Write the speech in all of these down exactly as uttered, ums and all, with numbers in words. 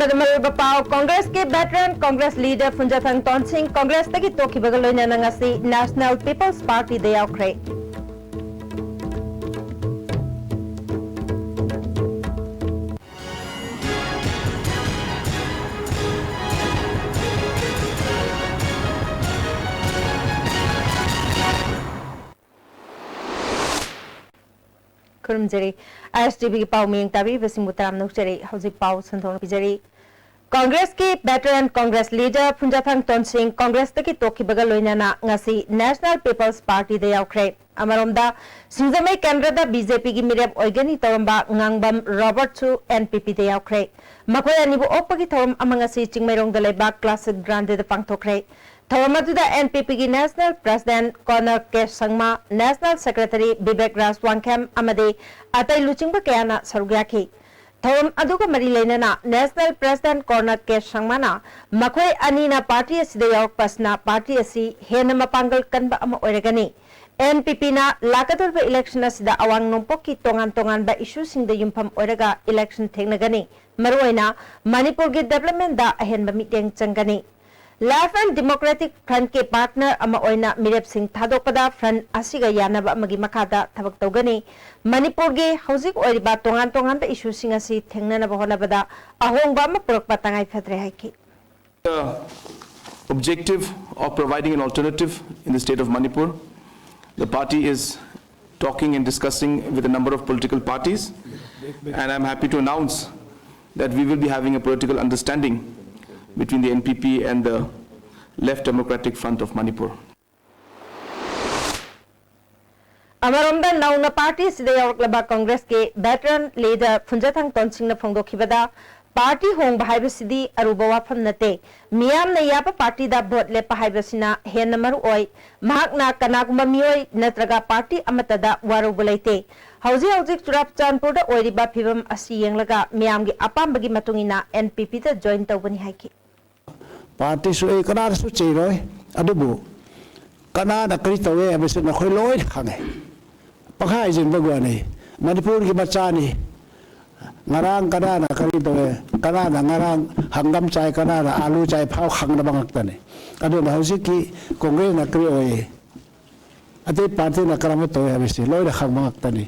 ꯃꯔꯨꯑꯣꯏꯕ ꯄꯥꯎ: ꯀꯣꯡꯒ꯭ꯔꯦꯁꯀꯤ veteran Congress leader ꯐꯨꯟꯖꯥꯊꯪ ꯇꯣꯟꯁꯤꯡ ꯀꯣꯡꯒ꯭ꯔꯦꯁꯇꯒꯤ ꯇꯣꯛꯈꯤꯕꯒ ꯂꯣꯏꯅꯅ ꯉꯁꯤ National People's Partyꯗ ꯌꯥꯎꯈ꯭ꯔꯦ꯫ ꯈꯨꯔꯨꯝꯖꯔꯤ꯫ ISTVꯒꯤ ꯄꯥꯎ ꯃꯤꯌꯦꯡ ꯇꯥꯕꯤꯔꯤꯕꯁꯤꯡꯕꯨ ꯇꯔꯥꯝꯅ ꯑꯣꯛꯆꯔꯤ꯫ ꯍꯧꯖꯤꯛ ꯄꯥꯎ ꯁꯟꯗꯣꯛꯅ ꯄꯤꯖꯔꯤ꯫ ꯀꯣꯡꯒ꯭ꯔꯦꯁꯀꯤ veteran Congress leader ꯐꯨꯟꯖꯥꯊꯪ ꯇꯣꯟꯁꯤꯡ ꯀꯣꯡꯒ꯭ꯔꯦꯁꯇꯒꯤ ꯇꯣꯛꯈꯤꯕꯒ ꯂꯣꯏꯅꯅ ꯉꯁꯤ National People's Partyꯗ ꯌꯥꯎꯈ꯭ꯔꯦ꯫ ꯑꯃꯔꯣꯝꯗ, ꯁꯤꯡꯖꯃꯩ ꯀꯦꯟꯗ꯭ꯔꯗ BJPꯒꯤ ꯃꯤꯔꯦꯞ ꯑꯣꯏꯒꯅꯤ ꯇꯧꯔꯝꯕ ꯉꯥꯡꯕꯝ ꯔꯣꯕꯔꯠꯁꯨ NPPꯗ ꯌꯥꯎꯈ꯭ꯔꯦ꯫ ꯃꯈꯣꯏ ꯑꯅꯤꯕꯨ ꯑꯣꯛꯄꯒꯤ ꯊꯧꯔꯝ ꯑꯃ ꯉꯁꯤ ꯆꯤꯡꯃꯩꯔꯣꯡꯗ ꯂꯩꯕ Classic Grandeꯗ ꯄꯥꯡꯊꯣꯛꯈ꯭ꯔꯦ꯫ ꯊꯧꯔꯝ ꯑꯗꯨꯗ NPPꯒꯤ National President Conor K ꯁꯪꯃꯥ, National Secretary Bibek ꯔꯥꯖ ꯋꯥꯡꯈꯦꯝ ꯑꯃꯗꯤ ꯑꯇꯩ ꯂꯨꯆꯤꯡꯕ ꯀꯌꯥꯅ ꯁꯔꯨꯛ ꯌꯥꯈꯤ꯫ ꯊꯧꯔꯝ ꯑꯗꯨꯒ ꯃꯔꯤ ꯂꯩꯅꯅ National President Conor K ꯁꯪꯃꯥꯅ ꯃꯈꯣꯏ ꯑꯅꯤꯅ ꯄꯥꯔꯇꯤ ꯑꯁꯤꯗ ꯌꯥꯎꯔꯛꯄ ꯑꯁꯤꯅ ꯄꯥꯔꯇꯤ ꯑꯁꯤ ꯍꯦꯟꯅ ꯃꯄꯥꯡꯒꯜ ꯀꯟꯕ ꯑꯃ ꯑꯣꯏꯔꯒꯅꯤ꯫ NPPꯅ ꯂꯥꯛꯀꯗꯧꯔꯤꯕ election ꯑꯁꯤꯗ ꯑꯋꯥꯡ ꯅꯣꯡꯄꯣꯛꯀꯤ ꯇꯣꯉꯥꯟ ꯇꯣꯉꯥꯟꯕ issueꯁꯤꯡꯗ ꯌꯨꯝꯐꯝ ꯑꯣꯏꯔꯒ election ꯊꯦꯡꯅꯒꯅꯤ꯫ ꯃꯔꯨꯑꯣꯏꯅ ꯃꯅꯤꯄꯨꯔꯒꯤ developmentꯗ ꯑꯍꯦꯟꯕ ꯃꯤꯠꯌꯦꯡ ꯆꯪꯒꯅꯤ꯫ Left and Democratic Frontꯀꯤ partner ꯑꯃ ꯑꯣꯏꯅ ꯃꯤꯔꯦꯞꯁꯤꯡ ꯊꯥꯗꯣꯛꯄꯗ front ꯑꯁꯤꯒ ꯌꯥꯅꯕ ꯑꯃꯒꯤ ꯃꯈꯥꯗ ꯊꯕꯛ ꯇꯧꯒꯅꯤ꯫ ꯃꯅꯤꯄꯨꯔꯒꯤ ꯍꯧꯖꯤꯛ ꯑꯣꯏꯔꯤꯕ ꯇꯣꯉꯥꯟ ꯇꯣꯉꯥꯟꯕ issueꯁꯤꯡ ꯑꯁꯤ ꯊꯦꯡꯅꯅꯕ ꯍꯣꯠꯅꯕꯗ ꯑꯍꯣꯡꯕ ꯑꯃ ꯄꯨꯔꯛꯄ ꯇꯉꯥꯏ ꯐꯗ꯭ꯔꯦ ꯍꯥꯏꯈꯤ꯫ The objective of providing an alternative in the state of Manipur. The party is talking and discussing with a number of political parties, and I'm happy to announce that we will be having a political understanding between the NPP and the Left Democratic Front of Manipur. ꯑꯃꯔꯣꯝꯗ, ꯅꯧꯅ party ꯑꯁꯤꯗ ꯌꯥꯎꯔꯛꯂꯕ ꯀꯣꯡꯒ꯭ꯔꯦꯁꯀꯤ veteran leader ꯐꯨꯟꯖꯥꯊꯪ ꯇꯣꯟꯁꯤꯡꯅ ꯐꯣꯡꯗꯣꯛꯈꯤꯕꯗ, party ꯍꯣꯡꯕ ꯍꯥꯏꯕꯁꯤꯗꯤ ꯑꯔꯨꯕ ꯋꯥꯐꯝ ꯅꯠꯇꯦ꯫ ꯃꯤꯌꯥꯝꯅ ꯌꯥꯕ ꯄꯥꯔꯇꯤꯗ ꯚꯣꯠ ꯂꯦꯞꯄ ꯍꯥꯏꯕꯁꯤꯅ ꯍꯦꯟꯅ ꯃꯔꯨ ꯑꯣꯏ꯫ ꯃꯍꯥꯛꯅ ꯀꯅꯥꯒꯨꯝꯕ ꯃꯤꯑꯣꯏ ꯅꯠꯇ꯭ꯔꯒ ꯄꯥꯔꯇꯤ ꯑꯃꯠꯇꯗ ꯋꯥꯔꯧꯕ ꯂꯩꯇꯦ꯫ ꯍꯧꯖꯤꯛ ꯍꯧꯖꯤꯛ ꯆꯨꯔꯥꯆꯥꯟꯄꯨꯔꯗ ꯑꯣꯏꯔꯤꯕ ꯐꯤꯕꯝ ꯑꯁꯤ ꯌꯦꯡꯂꯒ ꯃꯤꯌꯥꯝꯒꯤ ꯑꯄꯥꯝꯕꯒꯤ ꯃꯇꯨꯡ ꯏꯟꯅ NPPꯗ join ꯇꯧꯕꯅꯤ ꯍꯥꯏꯈꯤ꯫ ꯄꯥꯔꯇꯤꯁꯨ ꯑꯩ ꯀꯅꯥꯗꯁꯨ ꯆꯩꯔꯣꯏ꯫ ꯑꯗꯨꯕꯨ ꯀꯅꯥꯅ ꯀꯔꯤ ꯇꯧꯋꯦ ꯍꯥꯏꯕꯁꯤ ꯅꯈꯣꯏ ꯂꯣꯏꯅ ꯈꯪꯉꯦ꯫ ꯄꯪꯍꯥꯏ ꯍꯥꯏꯖꯤꯟꯕꯒꯤ ꯋꯥꯅꯤ꯫ ꯃꯅꯤꯄꯨꯔꯒꯤ ꯃꯆꯥꯅꯤ꯫ ꯉꯔꯥꯡ ꯀꯅꯥꯅ ꯀꯔꯤ ꯇꯧꯋꯦ, ꯀꯅꯥꯅ ꯉꯔꯥꯡ ꯍꯪꯒꯥꯝ ꯆꯥꯏ, ꯀꯅꯥꯅ ꯑꯥꯂꯨ ꯆꯥꯏ ꯐꯥꯎ ꯈꯪꯗꯕ ꯉꯥꯛꯇꯅꯤ꯫ ꯑꯗꯨꯅ ꯍꯧꯖꯤꯛꯀꯤ ꯀꯣꯡꯒ꯭ꯔꯦꯁꯅ ꯀꯔꯤ ꯑꯣꯏꯌꯦ, ꯑꯇꯩ ꯄꯥꯔꯇꯤꯅ ꯀꯔꯝꯕ ꯇꯧꯋꯦ ꯍꯥꯏꯕꯁꯤ ꯂꯣꯏꯅ ꯈꯪꯕ ꯉꯥꯛꯇꯅꯤ꯫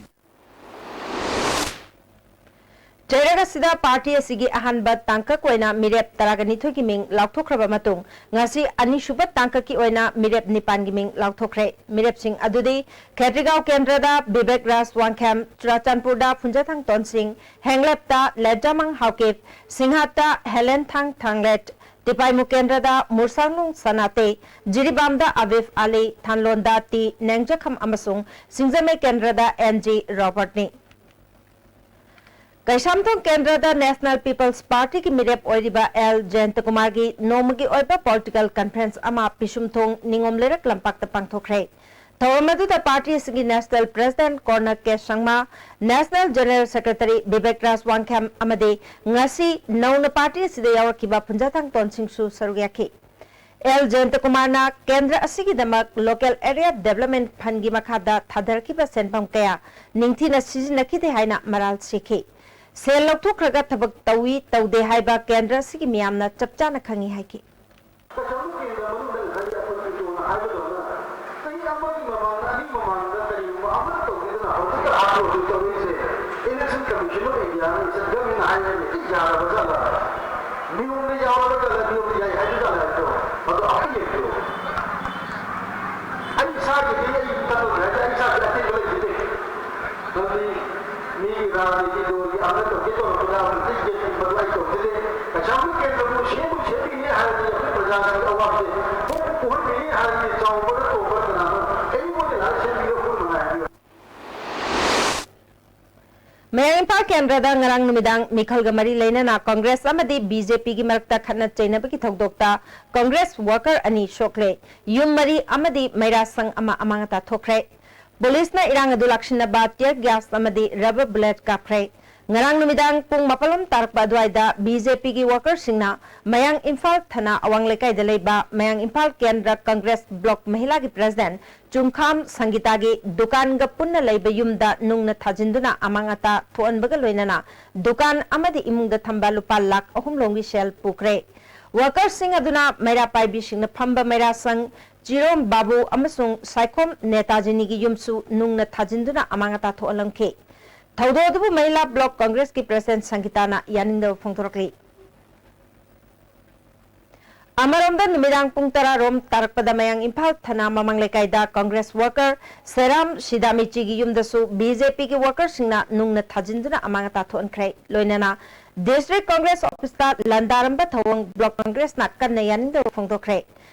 ꯆꯩꯔꯛ ꯑꯁꯤꯗ ꯄꯥꯔꯇꯤ ꯑꯁꯤꯒꯤ ꯑꯍꯥꯟꯕ ꯇꯥꯡꯀꯛ ꯑꯣꯏꯅ ꯃꯤꯔꯦꯞ ꯇꯔꯥꯒ ꯅꯤꯊꯣꯏꯒꯤ ꯃꯤꯡ ꯂꯥꯎꯊꯣꯛꯈ꯭ꯔꯕ ꯃꯇꯨꯡ, ꯉꯁꯤ ꯑꯅꯤꯁꯨꯕ ꯇꯥꯡꯀꯛꯀꯤ ꯑꯣꯏꯅ ꯃꯤꯔꯦꯞ ꯅꯤꯄꯥꯟꯒꯤ ꯃꯤꯡ ꯂꯥꯎꯊꯣꯛꯈ꯭ꯔꯦ꯫ ꯃꯤꯔꯦꯞꯁꯤꯡ ꯑꯗꯨꯗꯤ ꯈꯦꯇ꯭ꯔꯤꯒꯥꯎ ꯀꯦꯟꯗ꯭ꯔꯗ ꯕꯤꯕꯦꯛ ꯔꯥꯖ ꯋꯥꯡꯈꯦꯝ, ꯆꯨꯔꯥꯆꯥꯟꯄꯨꯔꯗ ꯐꯨꯟꯖꯥꯊꯥꯡ ꯇꯣꯟꯁꯤꯡ, ꯍꯦꯡꯂꯦꯞꯇ ꯂꯦꯖꯥꯃꯥꯡ ꯍꯥꯎꯀꯤꯞ, ꯁꯤꯡꯍꯥꯠꯇ ꯍꯦꯂꯦꯟꯊꯥꯡ ꯊꯥꯡꯂꯦꯠ, ꯇꯤꯄꯥꯏꯃꯨ ꯀꯦꯟꯗ꯭ꯔꯗ ꯃꯨꯔꯁꯥꯡꯂꯨꯡ ꯁꯅꯥꯇꯦ, ꯖꯤꯔꯤꯕꯥꯝꯗ ꯑꯕꯤꯐ ꯑꯂꯤ, ꯊꯥꯟꯂꯣꯟꯗ ꯇꯤ ꯅꯦꯡꯖꯈꯝ ꯑꯃꯁꯨꯡ ꯁꯤꯡꯖꯃꯩ ꯀꯦꯟꯗ꯭ꯔꯗ ꯑꯦꯟ ꯖꯤ ꯔꯣꯕꯔꯠꯅꯤ꯫ ꯀꯩꯁꯥꯝꯊꯣꯡ ꯀꯦꯟꯗ꯭ꯔꯗ ꯅꯦꯁꯅꯦꯜ ꯄꯤꯄꯜꯁ ꯄꯥꯔꯇꯤꯒꯤ ꯃꯤꯔꯦꯞ ꯑꯣꯏꯔꯤꯕ ꯑꯦꯜ ꯖꯌꯟꯇꯀꯨꯃꯥꯔꯒꯤ ꯅꯣꯡꯃꯒꯤ ꯑꯣꯏꯕ ꯄꯣꯂꯤꯇꯤꯀꯦꯜ ꯀꯟꯐꯔꯦꯟꯁ ꯑꯃ ꯄꯤꯁꯨꯝꯊꯣꯡ ꯅꯤꯉꯣꯝ ꯂꯩꯔꯛ ꯂꯝꯄꯥꯛꯇ ꯄꯥꯡꯊꯣꯛꯈ꯭ꯔꯦ꯫ ꯊꯧꯔꯝ ꯑꯗꯨꯗ ꯄꯥꯔꯇꯤ ꯑꯁꯤꯒꯤ ꯅꯦꯁꯅꯦꯜ ꯄ꯭ꯔꯦꯁꯤꯗꯦꯟꯠ ꯀꯣꯔꯅꯔ ꯀꯦ ꯁꯪꯃꯥ, ꯅꯦꯁꯅꯦꯜ ꯖꯦꯅꯔꯦꯜ ꯁꯦꯀ꯭ꯔꯦꯇꯔꯤ ꯕꯤꯕꯦꯛ ꯔꯥꯖ ꯋꯥꯡꯈꯦꯝ ꯑꯃꯗꯤ ꯉꯁꯤ ꯅꯧꯅ ꯄꯥꯔꯇꯤ ꯑꯁꯤꯗ ꯌꯥꯎꯔꯛꯈꯤꯕ ꯐꯨꯟꯖꯥꯊꯥꯡ ꯇꯣꯟꯁꯤꯡꯁꯨ ꯁꯔꯨꯛ ꯌꯥꯈꯤ꯫ ꯑꯦꯜ ꯖꯌꯟꯇꯀꯨꯃꯥꯔꯅ ꯀꯦꯟꯗ꯭ꯔ ꯑꯁꯤꯒꯤꯗꯃꯛ ꯂꯣꯀꯦꯜ ꯑꯦꯔꯤꯌꯥ ꯗꯦꯕꯂꯞꯃꯦꯟꯠ ꯐꯟꯒꯤ ꯃꯈꯥꯗ ꯊꯥꯗꯔꯛꯈꯤꯕ ꯁꯦꯟꯐꯝ ꯀꯌꯥ ꯅꯤꯡꯊꯤꯅ ꯁꯤꯖꯤꯟꯅꯈꯤꯗꯦ ꯍꯥꯏꯅ ꯃꯔꯥꯜ ꯁꯤꯈꯤ꯫ ꯁꯦꯜ ꯂꯧꯊꯣꯛꯈ꯭ꯔꯒ ꯊꯕꯛ ꯇꯧꯏ ꯇꯧꯗꯦ ꯍꯥꯏꯕ ꯀꯦꯟꯗ꯭ꯔ ꯑꯁꯤꯒꯤ ꯃꯤꯌꯥꯝꯅ ꯆꯞ ꯆꯥꯅ ꯈꯪꯏ ꯍꯥꯏꯈꯤ꯫ ꯀꯩꯁꯥꯝꯊꯣꯡ ꯀꯦꯟꯗ꯭ꯔ ꯃꯅꯨꯡꯗ ꯉꯁꯥꯏꯒꯤ ꯑꯩꯈꯣꯏ ꯄꯤꯇꯣꯅ ꯍꯥꯏꯕꯗꯧꯅ ꯆꯍꯤ ꯑꯃꯒꯤ ꯃꯃꯥꯡꯗ, ꯑꯅꯤ ꯃꯃꯥꯡꯗ ꯀꯔꯤꯒꯨꯝꯕ ꯑꯃꯠꯇ ꯇꯧꯗꯦꯗꯅ ꯍꯧꯖꯤꯛꯇ ꯍꯥꯠꯇꯣꯛꯇꯣꯏ ꯇꯧꯔꯤꯁꯦ Election Commission of India ꯅ ꯏꯆꯟ government ꯅ ꯍꯥꯏꯔꯒ ꯍꯦꯛꯇ ꯌꯥꯔꯕ ꯖꯥꯠꯂ? ꯅꯤꯌꯣꯝꯗ ꯌꯥꯎꯔꯕ ꯖꯥꯠꯂ, ꯅꯤꯌꯣꯝꯗ ꯌꯥꯏ ꯍꯥꯏꯕ ꯖꯥꯠꯂ ꯍꯥꯏꯕꯗꯣ ꯃꯗꯨ ꯑꯃꯨꯛ ꯌꯦꯡꯕꯤꯌꯨ꯫ ꯑꯩ ꯏꯁꯥꯒꯤꯗꯤ ꯑꯩ ꯇꯠꯂꯨꯒꯦ ꯍꯥꯏꯗꯤ ꯑꯩ ꯏꯁꯥꯒꯤ ꯑꯇꯦꯟꯕ ꯂꯩꯖꯗꯦ꯫ ꯃꯔꯝꯗꯤ ꯃꯤꯒꯤ ꯔꯥꯖꯅꯤꯇꯤ ꯗꯣꯜꯒꯤ ꯑꯃꯅ ꯇꯧꯒꯦ ꯇꯧꯔꯛꯄꯗ ꯑꯃꯨꯛꯇ ꯌꯦꯠꯄꯤꯕꯗꯣ ꯑꯩ ꯇꯧꯖꯗꯦ꯫ ꯀꯩꯁꯥꯝꯊꯣꯡ ꯀꯦꯟꯗ꯭ꯔꯕꯨ ꯁꯦꯝꯕꯨ ꯁꯦꯝꯕꯤꯅꯤ ꯍꯥꯏꯔꯗꯤ ꯑꯩꯈꯣꯏ ꯄ꯭ꯔꯖꯥꯁꯤꯡꯒꯤ ꯑꯋꯥꯕꯁꯦ ꯀꯣꯛ ꯀꯣꯛꯍꯟꯕꯤꯅꯤ ꯍꯥꯏꯔꯗꯤ ꯆꯥꯎꯕꯔ ꯇꯣꯡꯕꯔ ꯀꯅꯥꯅꯣ? ꯑꯩꯉꯣꯟꯗ ꯂꯥꯏꯔꯤꯛ ꯁꯦꯝꯕꯤꯌꯨ, ꯑꯩꯈꯣꯏ ꯅꯨꯡꯉꯥꯏꯍꯟꯕꯤꯌꯨ꯫ ꯃꯌꯥꯡ ꯏꯝꯐꯥꯜ ꯀꯦꯟꯗ꯭ꯔꯗ ꯉꯔꯥꯡ ꯅꯨꯃꯤꯗꯥꯡ ꯃꯤꯈꯜꯒ ꯃꯔꯤ ꯂꯩꯅꯅ ꯀꯪꯒ꯭ꯔꯦꯁ ꯑꯃꯗꯤ ꯕꯤ ꯖꯦ ꯄꯤꯒꯤ ꯃꯔꯛꯇ ꯈꯠꯅ ꯆꯩꯅꯕꯒꯤ ꯊꯧꯗꯣꯛꯇ ꯀꯪꯒ꯭ꯔꯦꯁ ꯋꯥꯔꯀꯔ ꯑꯅꯤ ꯁꯣꯛꯂꯦ, ꯌꯨꯝ ꯃꯔꯤ ꯑꯃꯗꯤ ꯃꯩꯔꯥ ꯁꯪ ꯑꯃ ꯑꯃꯥꯡ ꯑꯇꯥ ꯊꯣꯛꯈ꯭ꯔꯦ꯫ ꯄꯨꯂꯤꯁꯅ ꯏꯔꯥꯡ ꯑꯗꯨ ꯂꯥꯛꯁꯤꯟꯅꯕ tear gas ꯑꯃꯗꯤ rubber bullet ꯀꯥꯞꯈ꯭ꯔꯦ꯫ ꯉꯔꯥꯡ ꯅꯨꯃꯤꯗꯥꯡ ꯄꯨꯡ ꯃꯥꯄꯜ ꯂꯣꯝ ꯇꯥꯔꯛꯄ ꯑꯗꯨꯋꯥꯏꯗ ꯕꯤ ꯖꯦ ꯄꯤꯒꯤ ꯋꯥꯀꯔꯁꯤꯡꯅ ꯃꯌꯥꯡ ꯏꯝꯐꯥꯜ ꯊꯅꯥ ꯑꯋꯥꯡ ꯂꯩꯀꯥꯏꯗ ꯂꯩꯕ ꯃꯌꯥꯡ ꯏꯝꯐꯥꯜ ꯀꯦꯟꯗ꯭ꯔ ꯀꯪꯒ꯭ꯔꯦꯁ ꯕ꯭ꯂꯣꯛ ꯃꯍꯤꯂꯥꯒꯤ ꯄ꯭ꯔꯦꯁꯤꯗꯦꯟꯠ ꯆꯨꯡꯈꯥꯝ ꯁꯪꯒꯤꯇꯥꯒꯤ ꯗꯨꯀꯥꯟꯒ ꯄꯨꯟꯅ ꯂꯩꯕ ꯌꯨꯝꯗ ꯅꯨꯡꯅ ꯊꯥꯖꯤꯟꯗꯨꯅ ꯑꯃꯥꯡ ꯑꯇꯥ ꯊꯣꯛꯍꯟꯕꯒ ꯂꯣꯏꯅꯅ ꯗꯨꯀꯥꯟ ꯑꯃꯗꯤ ꯏꯃꯨꯡꯗ ꯊꯝꯕ ꯂꯨꯄꯥ ꯂꯥꯈ ꯑꯍꯨꯝ ꯂꯣꯝꯒꯤ ꯁꯦꯜ ꯄꯨꯈ꯭ꯔꯦ꯫ ꯋꯥꯀꯔꯁꯤꯡ ꯑꯗꯨꯅ ꯃꯩꯔꯥ ꯄꯥꯏꯕꯤꯁꯤꯡꯅ ꯐꯝꯕ ꯃꯩꯔꯥ ꯁꯪ, ꯆꯤꯔꯣꯝ ꯕꯥꯕꯨ ꯑꯃꯁꯨꯡ ꯁꯥꯏꯈꯣꯝ ꯅꯦꯇꯥꯖꯤꯅꯤꯒꯤ ꯌꯨꯝꯁꯨ ꯅꯨꯡꯅ ꯊꯥꯖꯤꯟꯗꯨꯅ ꯑꯃꯥꯡ ꯑꯇꯥ ꯊꯣꯛꯍꯜꯂꯝꯈꯤ꯫ ꯊꯧꯗꯣꯛ ꯑꯗꯨꯕꯨ ꯃꯍꯤꯂꯥ ꯕ꯭ꯂꯣꯛ ꯀꯪꯒ꯭ꯔꯦꯁꯀꯤ ꯄ꯭ꯔꯦꯁꯤꯗꯦꯟꯠ ꯁꯪꯒꯤꯇꯥꯅ ꯌꯥꯅꯤꯡꯗꯕ ꯐꯣꯡꯗꯣꯔꯛꯂꯤ꯫ ꯑꯃꯔꯣꯝꯗ, ꯅꯨꯃꯤꯗꯥꯡ ꯄꯨꯡ ꯇꯔꯥ ꯔꯣꯝ ꯇꯥꯔꯛꯄꯗ ꯃꯌꯥꯡ ꯏꯝꯐꯥꯜ ꯊꯅꯥ ꯃꯃꯥꯡ ꯂꯩꯀꯥꯏꯗ ꯀꯪꯒ꯭ꯔꯦꯁ ꯋꯥꯀꯔ ꯁꯦꯔꯥꯝ ꯁꯤꯗꯥꯃꯤꯆꯤꯒꯤ ꯌꯨꯝꯗꯁꯨ ꯕꯤ ꯖꯦ ꯄꯤꯒꯤ ꯋꯥꯀꯔꯁꯤꯡꯅ ꯅꯨꯡꯅ ꯊꯥꯖꯤꯟꯗꯨꯅ ꯑꯃꯥꯡ ꯑꯇꯥ ꯊꯣꯛꯍꯟꯈ꯭ꯔꯦ꯫ ꯂꯣꯏꯅꯅ ꯗꯤꯁꯇ꯭ꯔꯤꯛ ꯀꯪꯒ꯭ꯔꯦꯁ ꯑꯣꯐꯤꯁꯇ ꯂꯥꯟꯗꯥꯔꯝꯕ ꯊꯧꯑꯣꯡ ꯕ꯭ꯂꯣꯛ ꯀꯪꯒ꯭ꯔꯦꯁꯅ ꯀꯟꯅ ꯌꯥꯅꯤꯡꯗꯕ ꯐꯣꯡꯗꯣꯛꯈ꯭ꯔꯦ꯫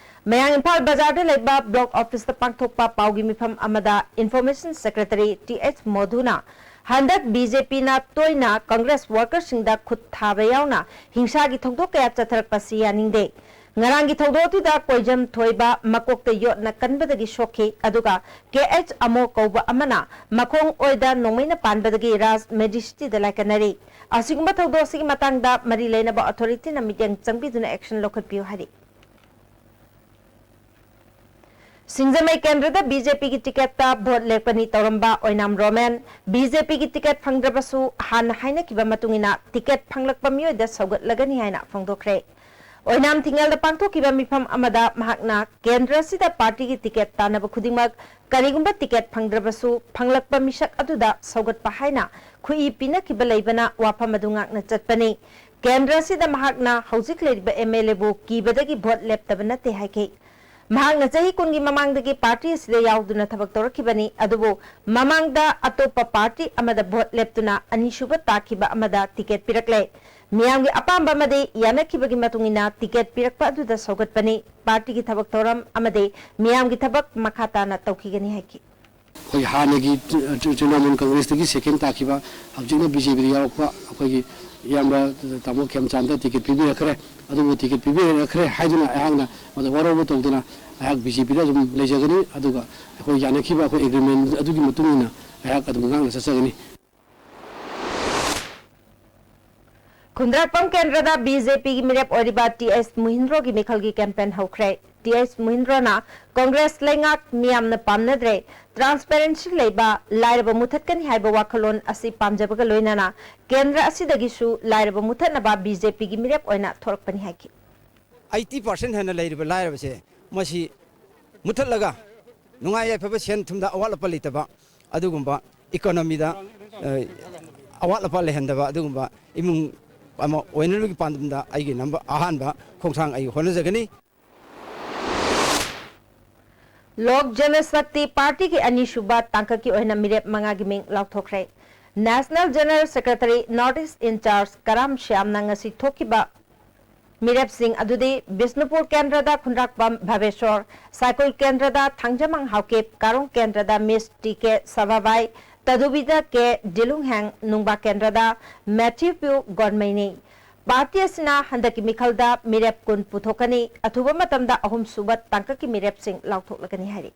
ꯃꯌꯥꯡ ꯏꯝꯐꯥꯜ ꯕꯖꯥꯔꯗ ꯂꯩꯕ ꯕ꯭ꯂꯣꯛ ꯑꯣꯐꯤꯁꯇ ꯄꯥꯡꯊꯣꯛꯄ ꯄꯥꯎꯒꯤ ꯃꯤꯐꯝ ꯑꯃꯗ ꯏꯟꯐꯣꯔꯃꯦꯁꯟ ꯁꯦꯀ꯭ꯔꯦꯇꯔꯤ ꯇꯤ ꯑꯩꯆ ꯃꯣꯙꯨꯅ ꯍꯟꯗꯛ ꯕꯤ ꯖꯦ ꯄꯤꯅ ꯇꯣꯏꯅ ꯀꯪꯒ꯭ꯔꯦꯁ ꯋꯥꯀꯔꯁꯤꯡꯗ ꯈꯨꯠ ꯊꯥꯕ ꯌꯥꯎꯅ ꯍꯤꯡꯁꯥꯒꯤ ꯊꯧꯗꯣꯛ ꯀꯌꯥ ꯆꯠꯊꯔꯛꯄꯁꯤ ꯌꯥꯅꯤꯡꯗꯦ꯫ ꯉꯔꯥꯡꯒꯤ ꯊꯧꯗꯣꯛ ꯑꯗꯨꯗ ꯀꯣꯏꯖꯝ ꯊꯣꯏꯕ ꯃꯀꯣꯛꯇ ꯌꯣꯠꯅ ꯀꯟꯕꯗꯒꯤ ꯁꯣꯛꯈꯤ, ꯑꯗꯨꯒ ꯀꯦ ꯑꯩꯆ ꯑꯃꯣ ꯀꯧꯕ ꯑꯃꯅ ꯃꯈꯣꯡ ꯑꯣꯏꯗ ꯅꯣꯡꯃꯩꯅ ꯄꯥꯟꯕꯗꯒꯤ ꯔꯥꯖ ꯃꯦꯗꯤꯁꯤꯇꯤꯗ ꯂꯥꯏꯀꯠꯅꯔꯤ꯫ ꯑꯁꯤꯒꯨꯝꯕ ꯊꯧꯗꯣꯛ ꯑꯁꯤꯒꯤ ꯃꯇꯥꯡꯗ ꯃꯔꯤ ꯂꯩꯅꯕ ꯑꯣꯊꯣꯔꯤꯇꯤꯅ ꯃꯤꯠꯌꯦꯡ ꯆꯪꯕꯤꯗꯨꯅ ꯑꯦꯛꯁꯟ ꯂꯧꯈꯠꯄꯤꯌꯨ ꯍꯥꯏꯔꯤ꯫ ꯁꯤꯡꯖꯃꯩ ꯀꯦꯟꯗ꯭ꯔꯗ ꯕꯤ ꯖꯦ ꯄꯤꯒꯤ ꯇꯤꯀꯦꯠꯇ ꯚꯣꯠ ꯂꯦꯞꯀꯅꯤ ꯇꯧꯔꯝꯕ ꯑꯣꯏꯅꯥꯝ ꯔꯣꯃꯦꯟ, ꯕꯤ ꯖꯦ ꯄꯤꯒꯤ ꯇꯤꯀꯦꯠ ꯐꯪꯗ꯭ꯔꯕꯁꯨ ꯍꯥꯟꯅ ꯍꯥꯏꯅꯈꯤꯕ ꯃꯇꯨꯡ ꯏꯟꯅ ꯇꯤꯀꯦꯠ ꯐꯪꯂꯛꯄ ꯃꯤꯑꯣꯏꯗ ꯁꯧꯒꯠꯂꯒꯅꯤ ꯍꯥꯏꯅ ꯐꯣꯡꯗꯣꯛꯈ꯭ꯔꯦ꯫ ꯑꯣꯏꯅꯥꯝ ꯊꯤꯡꯉꯦꯜꯗ ꯄꯥꯡꯊꯣꯛꯈꯤꯕ ꯃꯤꯐꯝ ꯑꯃꯗ ꯃꯍꯥꯛꯅ ꯀꯦꯟꯗ꯭ꯔ ꯑꯁꯤꯗ ꯄꯥꯔꯇꯤꯒꯤ ꯇꯤꯀꯦꯠ ꯇꯥꯟꯅꯕ ꯈꯨꯗꯤꯡꯃꯛ ꯀꯔꯤꯒꯨꯝꯕ ꯇꯤꯀꯦꯠ ꯐꯪꯗ꯭ꯔꯕꯁꯨ ꯐꯪꯂꯛꯄ ꯃꯤꯁꯛ ꯑꯗꯨꯗ ꯁꯧꯒꯠꯄ ꯍꯥꯏꯅ ꯈꯨꯏ ꯄꯤꯅꯈꯤꯕ ꯂꯩꯕꯅ ꯋꯥꯐꯝ ꯑꯗꯨ ꯉꯥꯛꯅ ꯆꯠꯄꯅꯤ꯫ ꯀꯦꯟꯗ꯭ꯔ ꯑꯁꯤꯗ ꯃꯍꯥꯛꯅ ꯍꯧꯖꯤꯛ ꯂꯩꯔꯤꯕ ꯑꯦꯝ ꯑꯦꯜ ꯑꯦꯕꯨ ꯀꯤꯕꯗꯒꯤ ꯚꯣꯠ ꯂꯦꯞꯇꯕ ꯅꯠꯇꯦ ꯍꯥꯏꯈꯤ꯫ ꯃꯍꯥꯛꯅ ꯆꯍꯤ ꯀꯨꯟꯒꯤ ꯃꯃꯥꯡꯗꯒꯤ ꯄꯥꯔꯇꯤ ꯑꯁꯤꯗ ꯌꯥꯎꯗꯨꯅ ꯊꯕꯛ ꯇꯧꯔꯛꯈꯤꯕꯅꯤ, ꯑꯗꯨꯕꯨ ꯃꯃꯥꯡꯗ ꯑꯇꯣꯞꯄ ꯄꯥꯔꯇꯤ ꯑꯃꯗ ꯚꯣꯠ ꯂꯦꯞꯇꯨꯅ ꯑꯅꯤꯁꯨꯕ ꯇꯥꯈꯤꯕ ꯑꯃꯗ ꯇꯤꯀꯦꯠ ꯄꯤꯔꯛꯂꯦ꯫ ꯃꯤꯌꯥꯝꯒꯤ ꯑꯄꯥꯝꯕ ꯑꯃꯗꯤ ꯌꯥꯅꯈꯤꯕꯒꯤ ꯃꯇꯨꯡ ꯏꯟꯅ ꯇꯤꯀꯦꯠ ꯄꯤꯔꯛꯄ ꯑꯗꯨꯗ ꯁꯧꯒꯠꯄꯅꯤ꯫ ꯄꯥꯔꯇꯤꯒꯤ ꯊꯕꯛ ꯊꯧꯔꯝ ꯑꯃꯗꯤ ꯃꯤꯌꯥꯝꯒꯤ ꯊꯕꯛ ꯃꯈꯥ ꯇꯥꯅ ꯇꯧꯈꯤꯒꯅꯤ ꯍꯥꯏꯈꯤ꯫ ꯑꯩꯈꯣꯏ ꯍꯥꯟꯅꯒꯤ ꯇ꯭ꯔꯤ-, ꯇ꯭ꯔꯤ-, ꯇ꯭ꯔꯤꯅꯥꯃꯨꯜ ꯀꯪꯒ꯭ꯔꯦꯁꯇꯒꯤ ꯁꯦꯀꯦꯟ ꯇꯥꯈꯤꯕ, ꯍꯧꯖꯤꯛꯅ ꯕꯤ ꯖꯦ ꯄꯤꯗ ꯌꯥꯎꯔꯛꯄ ꯑꯩꯈꯣꯏꯒꯤ ꯏꯌꯥꯝꯕ ꯇꯥꯃꯣ ꯈꯦꯝꯆꯥꯟꯗ ꯇꯤꯀꯦꯠ ꯄꯤꯕꯤꯔꯛꯈ꯭ꯔꯦ꯫ ꯑꯗꯨꯕꯨ ꯇꯤꯀꯦꯠ ꯄꯤꯕꯤꯔꯛꯈ꯭ꯔꯦ ꯍꯥꯏꯗꯨꯅ ꯑꯩꯍꯥꯛꯅ ꯃꯗꯨ ꯋꯥꯔꯧꯕ ꯇꯧꯗꯅ ꯑꯩꯍꯥꯛ ꯕꯤ ꯖꯦ ꯄꯤꯗ ꯑꯗꯨꯝ ꯂꯩꯖꯒꯅꯤ꯫ ꯑꯗꯨꯒ ꯑꯩꯈꯣꯏ ꯌꯥꯅꯈꯤꯕ ꯑꯩꯈꯣꯏ ꯑꯦꯒ꯭ꯔꯤꯃꯦꯟ ꯑꯗꯨꯒꯤ ꯃꯇꯨꯡ ꯏꯟꯅ ꯑꯩꯍꯥꯛ ꯑꯗꯨꯝ ꯉꯥꯛꯅ ꯆꯠꯆꯒꯅꯤ꯫ ꯈꯨꯟꯗ꯭ꯔꯥꯛꯄꯝ ꯀꯦꯟꯗ꯭ꯔꯗ ꯕꯤ ꯖꯦ ꯄꯤꯒꯤ ꯃꯤꯔꯦꯞ ꯑꯣꯏꯔꯤꯕ ꯇꯤ ꯑꯩꯆ ꯃꯨꯍꯤꯟꯗ꯭ꯔꯣꯒꯤ ꯃꯤꯈꯜꯒꯤ ꯀꯦꯝꯄꯦꯟ ꯍꯧꯈ꯭ꯔꯦ꯫ ꯇꯤ ꯑꯩꯆ ꯃꯨꯍꯤꯟꯗ꯭ꯔꯣꯅ ꯀꯪꯒ꯭ꯔꯦꯁ ꯂꯩꯉꯥꯛ ꯃꯤꯌꯥꯝꯅ ꯄꯥꯝꯅꯗ꯭ꯔꯦ, ꯇ꯭ꯔꯥꯟꯁꯄꯦꯔꯦꯟꯁꯤ ꯂꯩꯕ ꯂꯥꯏꯔꯕ ꯃꯨꯊꯠꯀꯅꯤ ꯍꯥꯏꯕ ꯋꯥꯈꯜꯂꯣꯟ ꯑꯁꯤ ꯄꯥꯝꯖꯕꯒ ꯂꯣꯏꯅꯅ ꯀꯦꯟꯗ꯭ꯔ ꯑꯁꯤꯗꯒꯤꯁꯨ ꯂꯥꯏꯔꯕ ꯃꯨꯊꯠꯅꯕ ꯕꯤ ꯖꯦ ꯄꯤꯒꯤ ꯃꯤꯔꯦꯞ ꯑꯣꯏꯅ ꯊꯣꯔꯛꯄꯅꯤ ꯍꯥꯏꯈꯤ꯫ ꯑꯩꯠꯇꯤ ꯄꯥꯔꯁꯦꯟ ꯍꯦꯟꯅ ꯂꯩꯔꯤꯕ ꯂꯥꯏꯔꯕꯁꯦ ꯃꯁꯤ ꯃꯨꯊꯠꯂꯒ ꯅꯨꯡꯉꯥꯏ ꯌꯥꯏꯐꯕ ꯁꯦꯟ ꯊꯨꯝꯗ ꯑꯋꯥꯠ ꯑꯄ ꯂꯩꯇꯕ, ꯑꯗꯨꯒꯨꯝꯕ ꯏꯀꯣꯅꯣꯃꯤꯗ, ꯑ, ꯑꯋꯥꯠ ꯑꯄ ꯂꯩꯍꯟꯗꯕ ꯑꯗꯨꯒꯨꯝꯕ ꯏꯃꯨꯡ ꯑꯃ ꯑꯣꯏꯅꯕꯒꯤ ꯄꯥꯟꯗꯝꯗ ꯑꯩꯒꯤ ꯅꯝꯕ-, ꯑꯍꯥꯟꯕ ꯈꯣꯡꯊꯥꯡ ꯑꯩ ꯍꯣꯠꯅꯖꯒꯅꯤ꯫ ꯂꯣꯛ ꯖꯅꯁꯛꯇꯤ ꯄꯥꯔꯇꯤꯒꯤ ꯑꯅꯤꯁꯨꯕ ꯇꯥꯡꯀꯛꯀꯤ ꯑꯣꯏꯅ ꯃꯤꯔꯦꯞ ꯃꯉꯥꯒꯤ ꯃꯤꯡ ꯂꯥꯎꯊꯣꯛꯈ꯭ꯔꯦ꯫ National general secretary north east incharge Karam ꯁ꯭ꯌꯥꯝꯅ ꯉꯁꯤ ꯊꯣꯛꯈꯤꯕ ꯃꯤꯔꯦꯞꯁꯤꯡ ꯑꯗꯨꯗꯤ ꯕꯤꯁꯅꯨꯄꯨꯔ ꯀꯦꯟꯗ꯭ꯔꯗ ꯈꯨꯟꯗ꯭ꯔꯥꯛꯄꯝ ꯚꯕꯦꯁꯣꯔ, ꯁꯥꯏꯀꯨꯜ ꯀꯦꯟꯗ꯭ꯔꯗ ꯊꯥꯡꯖꯃꯥꯡ ꯍꯥꯎꯀꯤꯞ, ꯀꯥꯔꯣꯡ ꯀꯦꯟꯗ꯭ꯔꯗ ꯃꯤꯁ ꯇꯤ ꯀꯦ ꯁꯚꯥꯕꯥꯏ, ꯇꯗꯨꯕꯤꯗ ꯀꯦ ꯗꯤꯂꯨꯡꯍꯦꯡ, ꯅꯨꯡꯕꯥ ꯀꯦꯟꯗ꯭ꯔꯗ ꯃꯦꯊ꯭ꯌꯨ ꯄ꯭ꯌꯨ ꯒꯣꯟꯃꯩꯅꯤ꯫ ꯄꯥꯔꯇꯤ ꯑꯁꯤꯅ ꯍꯟꯗꯛꯀꯤ ꯃꯤꯈꯜꯗ ꯃꯤꯔꯦꯞ ꯀꯨꯟ ꯄꯨꯊꯣꯛꯀꯅꯤ, ꯑꯊꯨꯕ ꯃꯇꯝꯗ ꯑꯍꯨꯝꯁꯨꯕ ꯇꯥꯡꯀꯛꯀꯤ ꯃꯤꯔꯦꯞꯁꯤꯡ ꯂꯥꯎꯊꯣꯛꯂꯒꯅꯤ ꯍꯥꯏꯔꯤ꯫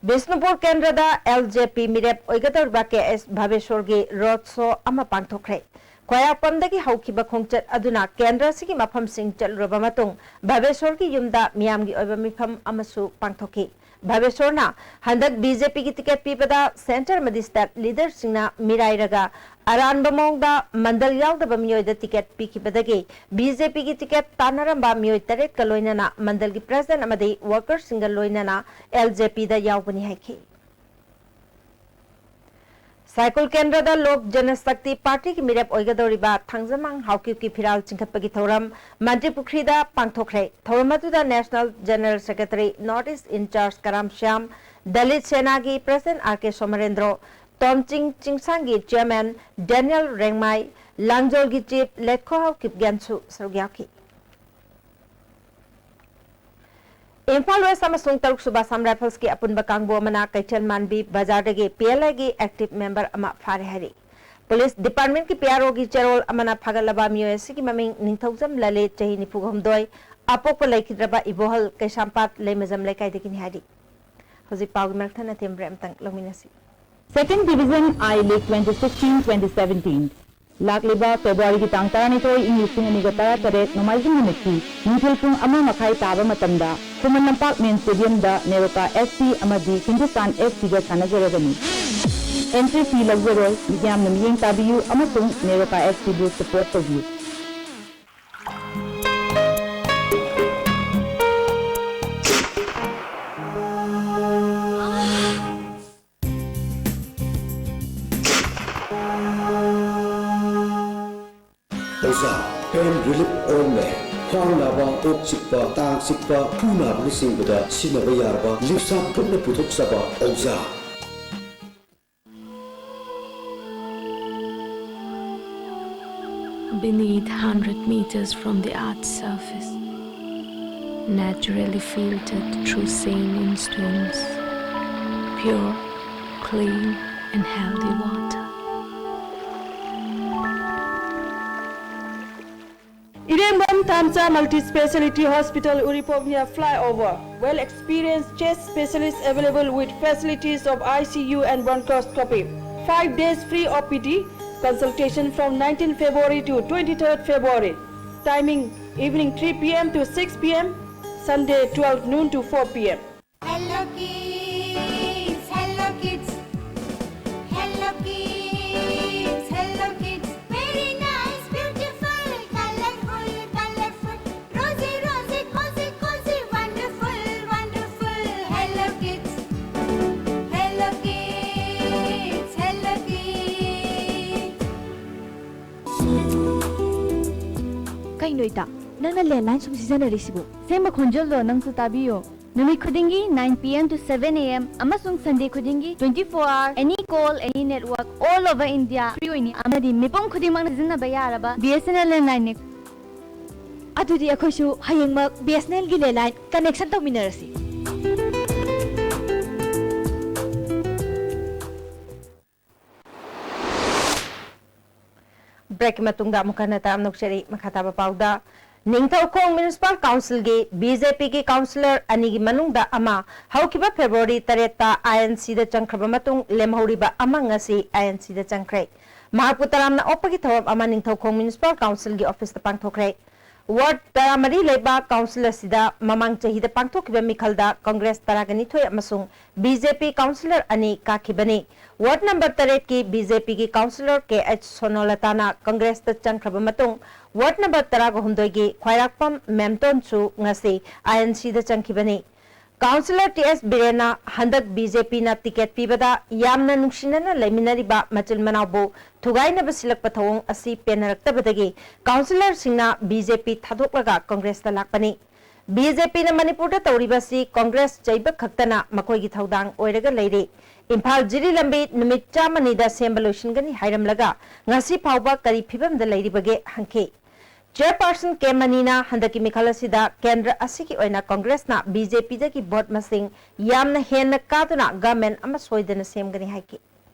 ꯕꯤꯁꯅꯨꯄꯨꯔ ꯀꯦꯟꯗ꯭ꯔꯗ ꯑꯦꯜ ꯖꯦ ꯄꯤ ꯃꯤꯔꯦꯞ ꯑꯣꯏꯒꯗꯧꯔꯤꯕ ꯀꯦ ꯑꯦꯁ ꯚꯕꯦꯁꯣꯔꯒꯤ ꯔꯣꯗ ꯁꯣ ꯑꯃ ꯄꯥꯡꯊꯣꯛꯈ꯭ꯔꯦ꯫ ꯈ꯭ꯋꯥꯏꯔꯥꯛꯄꯝꯗꯒꯤ ꯍꯧꯈꯤꯕ ꯈꯣꯡꯆꯠ ꯑꯗꯨꯅ ꯀꯦꯟꯗ꯭ꯔ ꯑꯁꯤꯒꯤ ꯃꯐꯝꯁꯤꯡ ꯆꯠꯂꯨꯔꯕ ꯃꯇꯨꯡ ꯚꯕꯦꯁꯣꯔꯒꯤ ꯌꯨꯝꯗ ꯃꯤꯌꯥꯝꯒꯤ ꯑꯣꯏꯕ ꯃꯤꯐꯝ ꯑꯃꯁꯨ ꯄꯥꯡꯊꯣꯛꯈꯤ꯫ ꯚꯕꯦꯁꯣꯔꯅ ꯍꯟꯗꯛ ꯕꯤ ꯖꯦ ꯄꯤꯒꯤ ꯇꯤꯀꯦꯠ ꯄꯤꯕꯗ ꯁꯦꯟꯇꯔ ꯑꯃꯗꯤ ꯁ꯭ꯇꯦꯠ ꯂꯤꯗꯔꯁꯤꯡꯅ ꯃꯤꯔꯥꯏꯔꯒ ꯑꯔꯥꯟꯕ ꯃꯑꯣꯡꯗ ꯃꯟꯗꯜ ꯌꯥꯎꯗꯕ ꯃꯤꯑꯣꯏꯗ ꯇꯤꯀꯦꯠ ꯄꯤꯈꯤꯕꯗꯒꯤ ꯕꯤ ꯖꯦ ꯄꯤꯒꯤ ꯇꯤꯀꯦꯠ ꯇꯥꯟꯅꯔꯝꯕ ꯃꯤꯑꯣꯏ ꯇꯔꯦꯠꯀ ꯂꯣꯏꯅꯅ ꯃꯟꯗꯜꯒꯤ ꯄ꯭ꯔꯦꯁꯤꯗꯦꯟꯠ ꯑꯃꯗꯤ ꯋꯥꯔꯀꯔꯁꯤꯡꯒ ꯂꯣꯏꯅꯅ ꯑꯦꯜ ꯖꯦ ꯄꯤꯗ ꯌꯥꯎꯕꯅꯤ ꯍꯥꯏꯈꯤ꯫ ꯁꯥꯏꯀꯨꯜ ꯀꯦꯟꯗ꯭ꯔꯗ ꯂꯣꯛ ꯖꯅꯁꯛꯇꯤ ꯄꯥꯔꯇꯤꯒꯤ ꯃꯤꯔꯦꯞ ꯑꯣꯏꯒꯗꯧꯔꯤꯕ ꯊꯥꯡꯖꯃꯥꯡ ꯍꯥꯎꯀꯤꯞꯀꯤ ꯐꯤꯔꯥꯜ ꯆꯤꯡꯈꯠꯄꯒꯤ ꯊꯧꯔꯝ ꯃꯟꯇ꯭ꯔꯤ ꯄꯨꯈ꯭ꯔꯤꯗ ꯄꯥꯡꯊꯣꯛꯈ꯭ꯔꯦ꯫ ꯊꯧꯔꯝ ꯑꯗꯨꯗ national general secretary north east incharge Karam Shyam, Dalit ꯁꯦꯅꯥꯒꯤ president R K Somorendro, Tomching ꯆꯤꯡꯁꯥꯡꯒꯤ ꯆꯤꯌꯔꯃꯦꯟ ꯗꯦꯅꯤꯌꯦꯜ ꯔꯦꯡꯃꯥꯏ, ꯂꯥꯡꯖꯣꯜꯒꯤ ꯆꯤꯐ ꯂꯦꯠꯈꯣꯍꯥꯎ ꯀꯤꯞꯒꯦꯟꯁꯨ ꯁꯔꯨꯛ ꯌꯥꯈꯤ꯫ ꯏꯝꯐꯥꯜ ꯋꯦꯁ ꯑꯃꯁꯨꯡ ꯇꯔꯨꯛꯁꯨꯕ ꯑꯁꯥꯝ ꯔꯥꯏꯐꯜꯁꯀꯤ ꯑꯄꯨꯟꯕ ꯀꯥꯡꯕꯨ ꯑꯃꯅ ꯀꯩꯊꯦꯜ ꯃꯥꯟꯕꯤ ꯕꯖꯥꯔꯗꯒꯤ ꯄꯤ ꯑꯦꯜ ꯑꯥꯏꯒꯤ ꯑꯦꯛꯇꯤꯚ ꯃꯦꯝꯕꯔ ꯑꯃ ꯐꯥꯔꯦ ꯍꯥꯏꯔꯤ꯫ ꯄꯨꯂꯤꯁ ꯗꯤꯄꯥꯔꯠꯃꯦꯟꯠꯀꯤ ꯄꯤ ꯑꯥꯔ ꯑꯣꯒꯤ ꯆꯦꯔꯣꯜ ꯑꯃꯅ ꯐꯥꯒꯠꯂꯕ ꯃꯤꯑꯣꯏ ꯑꯁꯤꯒꯤ ꯃꯃꯤꯡ ꯅꯤꯡꯊꯧꯖꯝ ꯂꯂꯤꯠ, ꯆꯍꯤ ꯅꯤꯐꯨ ꯍꯨꯝꯗꯣꯏ, ꯑꯄꯣꯛꯄ ꯂꯩꯈꯤꯗ꯭ꯔꯕ ꯏꯕꯣꯍꯜ, ꯀꯩꯁꯥꯝꯄꯥꯠ ꯂꯩꯃꯖꯝ ꯂꯩꯀꯥꯏꯗꯒꯤꯅꯤ ꯍꯥꯏꯔꯤ꯫ ꯍꯧꯖꯤꯛ ꯄꯥꯎꯒꯤ ꯃꯔꯛ ꯊꯠꯅ ꯊꯦꯝꯕ꯭ꯔꯦ ꯑꯃꯇꯪ ꯂꯧꯃꯤꯟꯅꯁꯤ꯫ Second Division I League twenty sixteen twenty seventeen. ꯂꯥꯛꯂꯤꯕ ꯐꯦꯕ꯭ꯔꯨꯋꯥꯔꯤꯒꯤ ꯇꯥꯡ ꯇꯔꯥꯅꯤꯊꯣꯏ, ꯏꯪ ꯂꯤꯁꯤꯡ ꯑꯅꯤꯒ ꯇꯔꯥꯇꯔꯦꯠ, ꯅꯣꯡꯃꯥꯏꯖꯤꯡ ꯅꯨꯃꯤꯠꯀꯤ ꯅꯨꯡꯊꯤꯜ ꯄꯨꯡ ꯑꯃ ꯃꯈꯥꯏ ꯇꯥꯕ ꯃꯇꯝꯗ ꯈꯨꯃꯟ ꯂꯝꯄꯥꯛ ꯃꯦꯟ ꯁ꯭ꯇꯦꯗꯤꯌꯝꯗ ꯅꯦꯔꯣꯀꯥ ꯑꯦꯐ ꯁꯤ ꯑꯃꯗꯤ ꯍꯤꯟꯗꯨꯁꯇꯥꯟ ꯑꯦꯐ ꯁꯤꯒ ꯁꯥꯟꯅꯖꯔꯒꯅꯤ꯫ ꯑꯦꯟꯇ꯭ꯔꯤ ꯐꯤ ꯂꯧꯖꯔꯣꯏ꯫ ꯃꯤꯌꯥꯝꯅ ꯃꯤꯠꯌꯦꯡ ꯇꯥꯕꯤꯌꯨ ꯑꯃꯁꯨꯡ ꯅꯦꯔꯣꯀꯥ ꯑꯦꯐ ꯁꯤꯕꯨ ꯁꯄꯣꯔꯠ ꯇꯧꯕꯤꯌꯨ꯫ ꯑꯣꯖꯥ ꯄꯦꯟ ꯔꯤꯂꯤꯐ ꯑꯣꯏꯟꯃꯦꯟ꯫ ꯈ꯭ꯋꯥꯡ ꯅꯥꯕ, ꯀꯣꯛ ꯆꯤꯛꯄ, ꯇꯥꯡ ꯆꯤꯛꯄ, ꯈꯨ ꯅꯥꯕꯅꯆꯤꯡꯕꯗ ꯁꯤꯖꯤꯟꯅꯕ ꯌꯥꯔꯕ ꯂꯤꯞꯁꯥꯞ ꯒ꯭ꯔꯨꯞꯅ ꯄꯨꯊꯣꯛꯆꯕ ꯑꯣꯖꯥ꯫ Beneath, hundred meters from the earth's surface, naturally filtered through saline stones, pure, clean, and healthy water. Irembam Thamcha Multi-Speciality Hospital, Uripok near flyover. Well experienced chest specialist available with facilities of I C U and bronchoscopy. Five days free O P D consultation from nineteenth February to twenty-third February. Timing, evening three P M to six P M, Sunday twelve noon to four P M. Hello Kids, Hello Kids, Hello Kids, Hello Kids. Very nice, beautiful, colorful, colorful, rosy, rosy, cozy, cozy, wonderful, wonderful. Hello Kids, Hello Kids, Hello Kids. ꯀꯩꯅꯣ ꯏꯇꯥ, ꯅꯪꯅ landline ꯁꯨꯝ ꯁꯤꯖꯤꯟꯅꯔꯤꯁꯤꯕꯨ? ꯁꯦꯝꯕ ꯈꯣꯟꯖꯦꯜꯗꯣ ꯅꯪꯁꯨ ꯇꯥꯕꯤꯌꯣ꯫ ꯅꯨꯃꯤꯠ ꯈꯨꯗꯤꯡꯒꯤ nine P M to seven A M ꯑꯃꯁꯨꯡ Sunday ꯈꯨꯗꯤꯡꯒꯤ twenty-four hour, any call, any network, all over India, free ꯑꯣꯏꯅꯤ ꯑꯃꯗꯤ ꯃꯤꯄꯨꯝ ꯈꯨꯗꯤꯡꯃꯛꯅ ꯁꯤꯖꯤꯟꯅꯕ ꯌꯥꯔꯕ B S N L ꯂꯦꯟꯂꯥꯏꯟꯅꯤ꯫ ꯑꯗꯨꯗꯤ ꯑꯩꯈꯣꯏꯁꯨ ꯍꯌꯦꯡꯃꯛ B S N L ꯒꯤ ꯂꯦꯟꯂꯥꯏꯟ ꯀꯅꯦꯛꯁꯟ ꯇꯧꯃꯤꯟꯅꯔꯁꯤ꯫ ꯕ꯭ꯔꯦꯛꯀꯤ ꯃꯇꯨꯡꯗ ꯑꯃꯨꯛ ꯍꯟꯅ ꯇꯔꯥꯝꯅ ꯑꯣꯛꯆꯔꯤ꯫ ꯃꯈꯥ ꯇꯥꯕ ꯄꯥꯎꯗ, ꯅꯤꯡꯊꯧꯈꯣꯡ ꯃ꯭ꯌꯨꯅꯤꯁꯤꯄꯥꯜ ꯀꯥꯎꯟꯁꯤꯜꯒꯤ B J P ꯒꯤ ꯀꯥꯎꯟꯁꯤꯂꯔ ꯑꯅꯤꯒꯤ ꯃꯅꯨꯡꯗ ꯑꯃ ꯍꯧꯈꯤꯕ ꯐꯦꯕ꯭ꯔꯨꯋꯥꯔꯤ ꯇꯔꯦꯠꯇ I N C ꯗ ꯆꯪꯈ꯭ꯔꯕ ꯃꯇꯨꯡ, ꯂꯦꯝꯍꯧꯔꯤꯕ ꯑꯃ ꯉꯁꯤ I N C ꯗ ꯆꯪꯈ꯭ꯔꯦ꯫ ꯃꯍꯥꯛꯄꯨ ꯇꯔꯥꯝꯅ ꯑꯣꯛꯄꯒꯤ ꯊꯧꯔꯝ ꯑꯃ ꯅꯤꯡꯊꯧꯈꯣꯡ ꯃ꯭ꯌꯨꯅꯤꯁꯤꯄꯥꯜ ꯀꯥꯎꯟꯁꯤꯜꯒꯤ ꯑꯣꯐꯤꯁꯇ ꯄꯥꯡꯊꯣꯛꯈ꯭ꯔꯦ꯫ ꯋꯥꯔꯗ ꯇꯔꯥꯃꯔꯤ ꯂꯩꯕ ꯀꯥꯎꯟꯁꯤꯜ ꯑꯁꯤꯗ ꯃꯃꯥꯡ ꯆꯍꯤꯗ ꯄꯥꯡꯊꯣꯛꯈꯤꯕ ꯃꯤꯈꯜꯗ ꯀꯪꯒ꯭ꯔꯦꯁ ꯇꯔꯥꯒ ꯅꯤꯊꯣꯏ ꯑꯃꯁꯨꯡ ꯕꯤ ꯖꯦ ꯄꯤ ꯀꯥꯎꯟꯁꯤꯂꯔ ꯑꯅꯤ ꯀꯥꯈꯤꯕꯅꯤ꯫ ꯋꯥꯔꯗ ꯅꯝꯕꯔ ꯇꯔꯦꯠꯀꯤ ꯕꯤ ꯖꯦ ꯄꯤꯒꯤ ꯀꯥꯎꯟꯁꯤꯂꯔ ꯀꯦ ꯑꯩꯆ ꯁꯣꯅꯣꯂꯇꯥꯅ ꯀꯪꯒ꯭ꯔꯦꯁꯇ ꯆꯪꯈ꯭ꯔꯕ ꯃꯇꯨꯡ, ꯋꯥꯔꯗ ꯅꯝꯕꯔ ꯇꯔꯥꯒ ꯍꯨꯝꯗꯣꯏꯒꯤ ꯈ꯭ꯋꯥꯏꯔꯥꯛꯄꯝ ꯃꯦꯝꯇꯣꯟꯁꯨ ꯉꯁꯤ ꯑꯥꯏ ꯑꯦꯟ ꯁꯤꯗ ꯆꯪꯈꯤꯕꯅꯤ꯫ ꯀꯥꯎꯟꯁꯤꯂꯔ ꯇꯤ ꯑꯦꯁ ꯕꯤꯔꯦꯟꯅ ꯍꯟꯗꯛ ꯕꯤ ꯖꯦ ꯄꯤꯅ ꯇꯤꯀꯦꯠ ꯄꯤꯕꯗ ꯌꯥꯝꯅ ꯅꯨꯡꯁꯤꯅꯅ ꯂꯩꯃꯤꯟꯅꯔꯤꯕ ꯃꯆꯤꯟ ꯃꯅꯥꯎꯕꯨ ꯊꯨꯒꯥꯏꯅꯕ ꯁꯤꯜꯂꯛꯄ ꯊꯧꯑꯣꯡ ꯑꯁꯤ ꯄꯦꯟꯅꯔꯛꯇꯕꯗꯒꯤ ꯀꯥꯎꯟꯁꯤꯂꯔꯁꯤꯡꯅ ꯕꯤ ꯖꯦ ꯄꯤ ꯊꯥꯗꯣꯛꯂꯒ ꯀꯪꯒ꯭ꯔꯦꯁꯇ ꯂꯥꯛꯄꯅꯤ꯫ ꯕꯤ ꯖꯦ ꯄꯤꯅ ꯃꯅꯤꯄꯨꯔꯗ ꯇꯧꯔꯤꯕ ꯑꯁꯤ ꯀꯪꯒ꯭ꯔꯦꯁ ꯆꯩꯕ ꯈꯛꯇꯅ ꯃꯈꯣꯏꯒꯤ ꯊꯧꯗꯥꯡ ꯑꯣꯏꯔꯒ ꯂꯩꯔꯤ꯫ ꯏꯝꯐꯥꯜ ꯖꯤꯔꯤ ꯂꯝꯕꯤ ꯅꯨꯃꯤꯠ ꯆꯥꯝꯃꯅꯤꯗ ꯁꯦꯝꯕ ꯂꯣꯏꯁꯤꯟꯒꯅꯤ ꯍꯥꯏꯔꯝꯂꯒ ꯉꯁꯤ ꯐꯥꯎꯕ ꯀꯔꯤ ꯐꯤꯕꯝꯗ ꯂꯩꯔꯤꯕꯒꯦ ꯍꯪꯈꯤ꯫ ꯆꯦꯌꯔꯄꯥꯔꯁꯟ ꯀꯦ ꯃꯅꯤꯅ ꯍꯟꯗꯛꯀꯤ ꯃꯤꯈꯜ ꯑꯁꯤꯗ ꯀꯦꯟꯗ꯭ꯔ ꯑꯁꯤꯒꯤ ꯑꯣꯏꯅ ꯀꯪꯒ꯭ꯔꯦꯁꯅ ꯕꯤ ꯖꯦ ꯄꯤꯗꯒꯤ ꯚꯣꯠ ꯃꯁꯤꯡ ꯌꯥꯝꯅ ꯍꯦꯟꯅ ꯀꯥꯗꯨꯅ ꯒꯚꯔꯟꯃꯦꯟꯠ ꯑꯃ ꯁꯣꯏꯗꯅ ꯁꯦꯝꯒꯅꯤ ꯍꯥꯏꯈꯤ꯫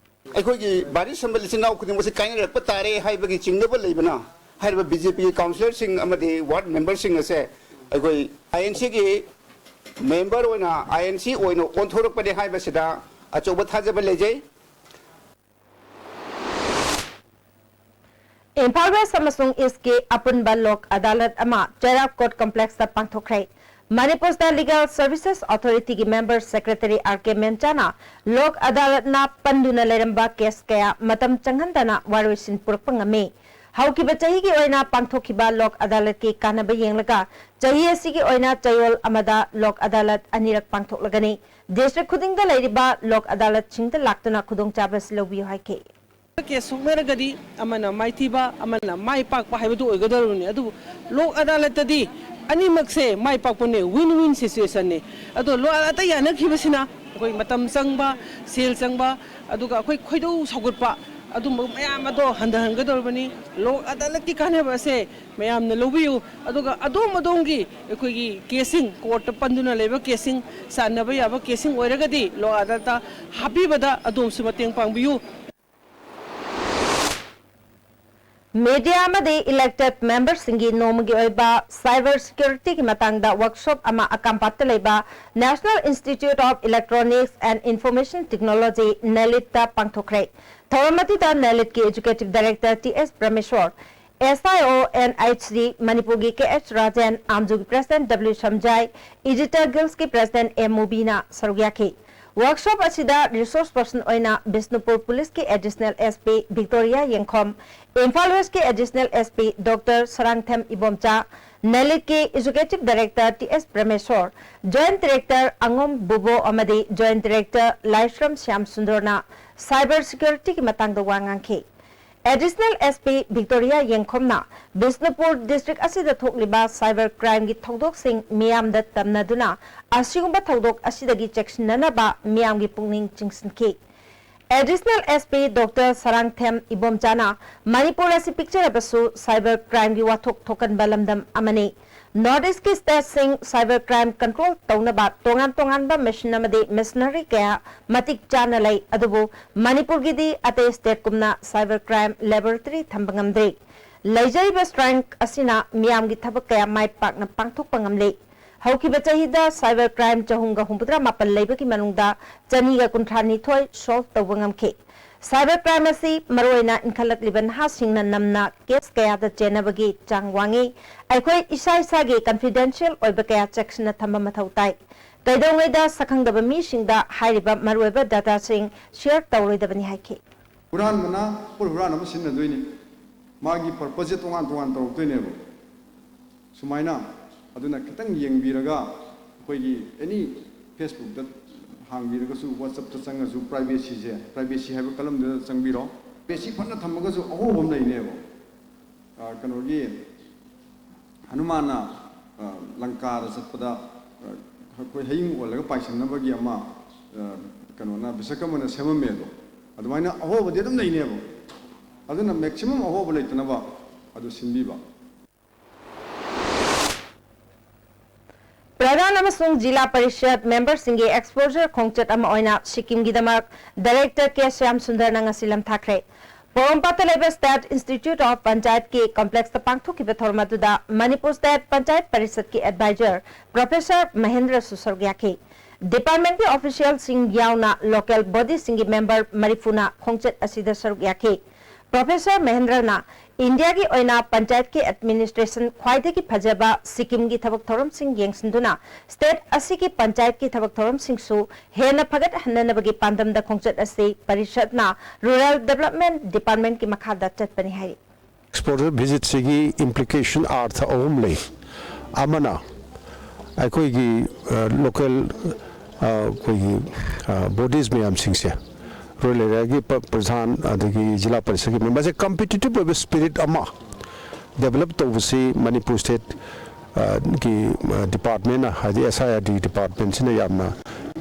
ꯑꯩꯈꯣꯏꯒꯤ ꯚꯥꯔꯠ ꯁꯝꯕꯜ ꯏꯆꯤꯟ ꯏꯅꯥꯎ ꯈꯨꯗꯤꯡꯃꯛꯁꯤ ꯀꯥꯏꯅꯔꯛꯄ ꯇꯥꯔꯦ ꯍꯥꯏꯕꯒꯤ ꯆꯤꯡꯅꯕ ꯂꯩꯕꯅ, ꯍꯥꯏꯔꯤꯕ ꯕꯤ ꯖꯦ ꯄꯤꯒꯤ ꯀꯥꯎꯟꯁꯤꯂꯔꯁꯤꯡ ꯑꯃꯗꯤ ꯋꯥꯔꯗ ꯃꯦꯝꯕꯔꯁꯤꯡ ꯑꯁꯦ ꯑꯩꯈꯣꯏ ꯑꯥꯏ ꯑꯦꯟ ꯁꯤꯒꯤ ꯃꯦꯝꯕꯔ ꯑꯣꯏꯅ, ꯑꯥꯏ ꯑꯦꯟ ꯁꯤ ꯑꯣꯏꯅ ꯑꯣꯟꯊꯣꯔꯛꯄꯅꯤ ꯍꯥꯏꯕꯁꯤꯗ ꯑꯆꯧꯕ ꯊꯥꯖꯕ ꯂꯩꯖꯩ꯫ ꯏꯝꯐꯥꯜ ꯋꯦꯁ ꯑꯃꯁꯨꯡ ꯏꯁꯀꯤ ꯑꯄꯨꯟꯕ ꯂꯣꯛ ꯑꯗꯥꯂꯠ ꯑꯃ ꯆꯩꯔꯥꯛ ꯀꯣꯔꯠ ꯀꯝꯄ꯭ꯂꯦꯛꯁꯇ ꯄꯥꯡꯊꯣꯛꯈ꯭ꯔꯦ꯫ ꯃꯅꯤꯄꯨꯔꯗ ꯂꯤꯒꯦꯜ ꯁꯔꯚꯤꯁꯦꯁ ꯑꯣꯊꯣꯔꯤꯇꯤꯒꯤ ꯃꯦꯝꯕꯔ ꯁꯦꯀ꯭ꯔꯦꯇꯔꯤ ꯑꯥꯔ ꯀꯦ ꯃꯦꯝꯆꯥꯅ ꯂꯣꯛ ꯑꯗꯥꯂꯠꯅ ꯄꯟꯗꯨꯅ ꯂꯩꯔꯝꯕ ꯀꯦꯁ ꯀꯌꯥ ꯃꯇꯝ ꯆꯪꯍꯟꯗꯅ ꯋꯥꯔꯣꯏꯁꯤꯟ ꯄꯨꯔꯛꯄ ꯉꯝꯃꯤ꯫ ꯍꯧꯈꯤꯕ ꯆꯍꯤꯒꯤ ꯑꯣꯏꯅ ꯄꯥꯡꯊꯣꯛꯈꯤꯕ ꯂꯣꯛ ꯑꯗꯥꯂꯠꯀꯤ ꯀꯥꯟꯅꯕ ꯌꯦꯡꯂꯒ ꯆꯍꯤ ꯑꯁꯤꯒꯤ ꯑꯣꯏꯅ ꯆꯌꯣꯜ ꯑꯃꯗ ꯂꯣꯛ ꯑꯗꯥꯂꯠ ꯑꯅꯤꯔꯛ ꯄꯥꯡꯊꯣꯛꯂꯒꯅꯤ꯫ ꯗꯤꯁꯇ꯭ꯔꯤꯛ ꯈꯨꯗꯤꯡꯗ ꯂꯩꯔꯤꯕ ꯂꯣꯛ ꯑꯗꯥꯂꯠꯁꯤꯡꯗ ꯂꯥꯛꯇꯨꯅ ꯈꯨꯗꯣꯡꯆꯥꯕ ꯑꯁꯤ ꯂꯧꯕꯤꯌꯨ ꯍꯥꯏꯈꯤ꯫ ꯀꯦꯁ ꯁꯣꯛꯅꯔꯒꯗꯤ ꯑꯃꯅ ꯃꯥꯏꯊꯤꯕ, ꯑꯃꯅ ꯃꯥꯏ ꯄꯥꯛꯄ ꯍꯥꯏꯕꯗꯨ ꯑꯣꯏꯒꯗꯧꯔꯤꯕꯅꯤ꯫ ꯑꯗꯨꯕꯨ ꯂꯣꯛ ꯑꯗꯥꯂꯠꯇꯗꯤ ꯑꯅꯤꯃꯛꯁꯦ ꯃꯥꯏ ꯄꯥꯛꯄꯅꯦ, win win situationꯅꯦ꯫ ꯑꯗꯣ ꯂꯣꯛ ꯑꯗꯥꯂꯠꯇ ꯌꯥꯅꯈꯤꯕꯁꯤꯅ ꯑꯩꯈꯣꯏ ꯃꯇꯝ ꯆꯪꯕ, ꯁꯦꯜ ꯆꯪꯕ, ꯑꯗꯨꯒ ꯑꯩꯈꯣꯏ ꯈꯣꯏꯗꯧ ꯁꯥꯎꯒꯠꯄ, ꯑꯗꯨꯝꯕ ꯃꯌꯥꯝ ꯑꯗꯣ ꯍꯟꯊꯍꯟꯒꯗꯧꯔꯤꯕꯅꯤ꯫ ꯂꯣꯛ ꯑꯗꯥꯂꯠꯀꯤ ꯀꯥꯟꯅꯕ ꯑꯁꯦ ꯃꯌꯥꯝꯅ ꯂꯧꯕꯤꯌꯨ꯫ ꯑꯗꯨꯒ ꯑꯗꯣꯝ ꯑꯗꯣꯝꯒꯤ ꯑꯩꯈꯣꯏꯒꯤ ꯀꯦꯁꯁꯤꯡ, ꯀꯣꯔꯠꯇ ꯄꯟꯗꯨꯅ ꯂꯩꯕ ꯀꯦꯁꯁꯤꯡ, ꯆꯥꯟꯅꯕ ꯌꯥꯕ ꯀꯦꯁꯁꯤꯡ ꯑꯣꯏꯔꯒꯗꯤ ꯂꯣꯛ ꯑꯗꯥꯂꯠꯇ ꯍꯥꯞꯄꯤꯕꯗ ꯑꯗꯣꯝꯁꯨ ꯃꯇꯦꯡ ꯄꯥꯡꯕꯤꯌꯨ꯫ ꯃꯤꯗꯤꯌꯥ ꯑꯃꯗꯤ ꯏꯂꯦꯛꯇꯦꯗ ꯃꯦꯝꯕꯔꯁꯤꯡꯒꯤ ꯅꯣꯡꯃꯒꯤ ꯑꯣꯏꯕ ꯁꯥꯏꯕꯔ ꯁꯦꯀ꯭ꯌꯨꯔꯤꯇꯤꯒꯤ ꯃꯇꯥꯡꯗ ꯋꯥꯔꯛꯁꯣꯞ ꯑꯃ ꯑꯀꯥꯝꯄꯥꯠꯇ ꯂꯩꯕ National Institute of Electronics and Information Technology, ꯅꯦꯂꯤꯠꯇ ꯄꯥꯡꯊꯣꯛꯈ꯭ꯔꯦ꯫ ꯊꯧꯔꯝ ꯑꯗꯨꯗ ꯅꯦꯂꯤꯠꯀꯤ Executive Director T S ꯄ꯭ꯔꯃꯦꯁꯣꯔ, S I O N H D ꯃꯅꯤꯄꯨꯔꯒꯤ K H Rajen, ꯑꯥꯝꯖꯨꯒꯤ President W ꯁꯝꯖꯥꯏ, Editor Guilds ꯀꯤ President M ꯃꯨꯕꯤꯅ ꯁꯔꯨꯛ ꯌꯥꯈꯤ꯫ Workshop ꯑꯁꯤꯗ resource person ꯑꯣꯏꯅ ꯕꯤꯁꯅꯨꯄꯨꯔ Police ꯀꯤ Additional S P ꯚꯤꯛꯇꯣꯔꯤꯌꯥ ꯌꯦꯡꯈꯣꯝ, ꯏꯝꯐꯥꯜ West ꯀꯤ Additional S P Doctor Sarangthem Ibomcha, ꯅꯦꯂꯤꯠꯀꯤ Executive Director T S ꯄ꯭ꯔꯃꯦꯁꯣꯔ, Joint Director ꯑꯉꯣꯝ ꯕꯨꯕꯣ ꯑꯃꯗꯤ Joint Director ꯂꯥꯏꯁ꯭ꯔꯝ ꯁ꯭ꯌꯥꯝ ꯁꯨꯟꯗꯔꯅ Cyber Security ꯒꯤ ꯃꯇꯥꯡꯗ ꯋꯥ ꯉꯥꯡꯈꯤ꯫ Additional S P ꯚꯤꯛꯇꯣꯔꯤꯌꯥ ꯌꯦꯡꯈꯣꯝꯅ ꯕꯤꯁꯅꯨꯄꯨꯔ district ꯑꯁꯤꯗ ꯊꯣꯛꯂꯤꯕ cyber crime ꯒꯤ ꯊꯧꯗꯣꯛꯁꯤꯡ ꯃꯤꯌꯥꯝꯗ ꯇꯝꯅꯗꯨꯅ ꯑꯁꯤꯒꯨꯝꯕ ꯊꯧꯗꯣꯛ ꯑꯁꯤꯗꯒꯤ ꯆꯦꯛꯁꯤꯟꯅꯅꯕ ꯃꯤꯌꯥꯝꯒꯤ ꯄꯨꯛꯅꯤꯡ ꯆꯤꯡꯁꯤꯟꯈꯤ꯫ Additional S P Doctor Sarangthem ꯏꯕꯣꯝꯆꯥꯅ Manipur ꯑꯁꯤ ꯄꯤꯛꯆꯔꯕꯁꯨ cyber crime ꯒꯤ ꯋꯥꯊꯣꯛ ꯊꯣꯛꯀꯟꯕ ꯂꯝꯗꯝ ꯑꯃꯅꯤ꯫ North East ꯀꯤ state ꯁꯤꯡ cyber crime control ꯇꯧꯅꯕ ꯇꯣꯉꯥꯟ ꯇꯣꯉꯥꯟꯕ machine ꯑꯃꯗꯤ machinery ꯀꯌꯥ ꯃꯇꯤꯛ ꯆꯥꯅ ꯂꯩ, ꯑꯗꯨꯕꯨ ꯃꯅꯤꯄꯨꯔꯒꯤꯗꯤ ꯑꯇꯩ state ꯀꯨꯝꯅ cyber crime laboratory ꯊꯝꯕ ꯉꯝꯗ꯭ꯔꯤ꯫ ꯂꯩꯖꯔꯤꯕ strength ꯑꯁꯤꯅ ꯃꯤꯌꯥꯝꯒꯤ ꯊꯕꯛ ꯀꯌꯥ ꯃꯥꯏ ꯄꯥꯛꯅ ꯄꯥꯡꯊꯣꯛꯄ ꯉꯝꯂꯤ꯫ ꯍꯧꯈꯤꯕ ꯆꯍꯤꯗ cyber crime ꯆꯍꯨꯝꯒ ꯍꯨꯝꯐꯨꯇꯔꯥ ꯃꯥꯄꯜ ꯂꯩꯕꯒꯤ ꯃꯅꯨꯡꯗ ꯆꯅꯤꯒ ꯀꯨꯟꯊ꯭ꯔꯥ ꯅꯤꯊꯣꯏ solve ꯇꯧꯕ ꯉꯝꯈꯤ꯫ Cyber crime ꯑꯁꯤ ꯃꯔꯨꯑꯣꯏꯅ ꯏꯟꯈꯠꯂꯛꯂꯤꯕ ꯅꯍꯥꯁꯤꯡꯅ ꯅꯝꯅ case ꯀꯌꯥꯗ ꯆꯦꯟꯅꯕꯒꯤ ꯆꯥꯡ ꯋꯥꯡꯉꯤ꯫ ꯑꯩꯈꯣꯏ ꯏꯁꯥ ꯏꯁꯥꯒꯤ confidential ꯑꯣꯏꯕ ꯀꯌꯥ ꯆꯦꯛꯁꯤꯟꯅ ꯊꯝꯕ ꯃꯊꯧ ꯇꯥꯏ꯫ ꯀꯩꯗꯧꯉꯩꯗ ꯁꯛꯈꯪꯗꯕ ꯃꯤꯁꯤꯡꯗ ꯍꯥꯏꯔꯤꯕ ꯃꯔꯨꯑꯣꯏꯕ data ꯁꯤꯡ share ꯇꯧꯔꯣꯏꯗꯕꯅꯤ ꯍꯥꯏꯈꯤ꯫ ꯍꯨꯔꯥꯟꯕꯅ ꯄꯣꯠ ꯍꯨꯔꯥꯟꯅꯕ ꯁꯤꯖꯤꯟꯅꯗꯣꯏꯅꯤ꯫ ꯃꯥꯒꯤ purpose ꯁꯦ ꯇꯣꯉꯥꯟ ꯇꯣꯉꯥꯟ ꯇꯧꯔꯛꯇꯣꯏꯅꯦꯕ꯫ ꯁꯨꯃꯥꯏꯅ ꯑꯗꯨꯅ ꯈꯤꯇꯪ ꯌꯦꯡꯕꯤꯔꯒ ꯑꯩꯈꯣꯏꯒꯤ any Facebook ꯇ ꯍꯥꯡꯕꯤꯔꯒꯁꯨ, WhatsApp ꯇ ꯆꯪꯉꯁꯨ privacy ꯁꯦ, privacy ꯍꯥꯏꯕ column ꯗꯨꯗ ꯆꯪꯕꯤꯔꯣ꯫ Privacy ꯐꯅ ꯊꯝꯃꯒꯁꯨ ꯑꯍꯣꯕ ꯑꯃ ꯂꯩꯅꯦꯕ꯫ ꯑ, ꯀꯩꯅꯣꯒꯤ ꯍꯅꯨꯃꯥꯟꯅ, ꯑ, ꯂꯪꯀꯥꯗ ꯆꯠꯄꯗ, ꯑ, ꯑꯩꯈꯣꯏ ꯍꯌꯤꯡ ꯑꯣꯜꯂꯒ ꯄꯥꯏꯁꯟꯅꯕꯒꯤ ꯑꯃ, ꯑ, ꯀꯩꯅꯣꯅ, ꯕꯤꯁꯀꯔꯃꯅ ꯁꯦꯝꯃꯝꯃꯦ ꯑꯗꯣ꯫ ꯑꯗꯨꯃꯥꯏꯅ ꯑꯍꯣꯕꯗꯤ ꯑꯗꯨꯝ ꯂꯩꯅꯦꯕ꯫ ꯑꯗꯨꯅ maximum ꯑꯍꯣꯕ ꯂꯩꯇꯅꯕ ꯑꯗꯨ ꯁꯤꯟꯕꯤꯕ꯫ ꯄ꯭ꯔꯙꯥꯟ ꯑꯃꯁꯨꯡ ꯖꯤꯂꯥ ꯄꯔꯤꯁꯗ member ꯁꯤꯡꯒꯤ exposure ꯈꯣꯡꯆꯠ ꯑꯃ ꯑꯣꯏꯅ ꯁꯤꯛꯀꯤꯝꯒꯤꯗꯃꯛ Director ꯀꯦ ꯁ꯭ꯌꯥꯝ ꯁꯨꯟꯗꯔꯅ ꯉꯁꯤ ꯂꯝꯊꯥꯈ꯭ꯔꯦ꯫ ꯄꯣꯔꯣꯝꯄꯥꯠꯇ ꯂꯩꯕ State Institute of Panchayat ꯀꯤ complex ꯇ ꯄꯥꯡꯊꯣꯛꯈꯤꯕ ꯊꯧꯔꯝ ꯑꯗꯨꯗ Manipur State panchayat ꯄꯔꯤꯁꯗꯀꯤ advisor Professor ꯃꯍꯦꯟꯗ꯭ꯔꯁꯨ ꯁꯔꯨꯛ ꯌꯥꯈꯤ꯫ Department ꯀꯤ official ꯁꯤꯡ ꯌꯥꯎꯅ local body ꯁꯤꯡꯒꯤ member ꯃꯔꯤꯐꯨꯅ ꯈꯣꯡꯆꯠ ꯑꯁꯤꯗ ꯁꯔꯨꯛ ꯌꯥꯈꯤ꯫ Professor ꯃꯍꯦꯟꯗ꯭ꯔꯅ ꯏꯟꯗꯤꯌꯥꯒꯤ ꯑꯣꯏꯅ ꯄꯟꯆꯥꯌꯠꯀꯤ administration ꯈ꯭ꯋꯥꯏꯗꯒꯤ ꯐꯖꯕ ꯁꯤꯛꯀꯤꯝꯒꯤ ꯊꯕꯛ ꯊꯧꯔꯝꯁꯤꯡ ꯌꯦꯡꯁꯤꯟꯗꯨꯅ state ꯑꯁꯤꯒꯤ ꯄꯟꯆꯥꯌꯠꯀꯤ ꯊꯕꯛ ꯊꯧꯔꯝꯁꯤꯡꯁꯨ ꯍꯦꯟꯅ ꯐꯒꯠꯍꯟꯅꯅꯕꯒꯤ ꯄꯥꯟꯗꯝꯗ ꯈꯣꯡꯆꯠ ꯑꯁꯤ ꯄꯔꯤꯁꯠꯅ Rural Development Department ꯀꯤ ꯃꯈꯥꯗ ꯆꯠꯄꯅꯤ ꯍꯥꯏꯔꯤ꯫ Exposure visit ꯁꯤꯒꯤ implication ꯑꯔꯊ ꯑꯍꯨꯝ ꯂꯩ꯫ ꯑꯃꯅ ꯑꯩꯈꯣꯏꯒꯤ, ꯑ, local, ꯑ, ꯑꯩꯈꯣꯏꯒꯤ, ꯑ, bodies ꯃꯌꯥꯝꯁꯤꯡꯁꯦ, rural area ꯒꯤ ꯄ-, ꯄ꯭ꯔꯙꯥꯟ ꯑꯗꯒꯤ ꯖꯤꯂꯥ ꯄꯔꯤꯁꯠꯀꯤ member ꯁꯦ competitive ꯑꯣꯏꯕ spirit ꯑꯃ develop ꯇꯧꯕꯁꯤ ꯃꯅꯤꯄꯨꯔ state, ꯑ, ꯒꯤ, ꯑ, department ꯅ, ꯍꯥꯏꯗꯤ S I R D department ꯁꯤꯅ ꯌꯥꯝꯅ,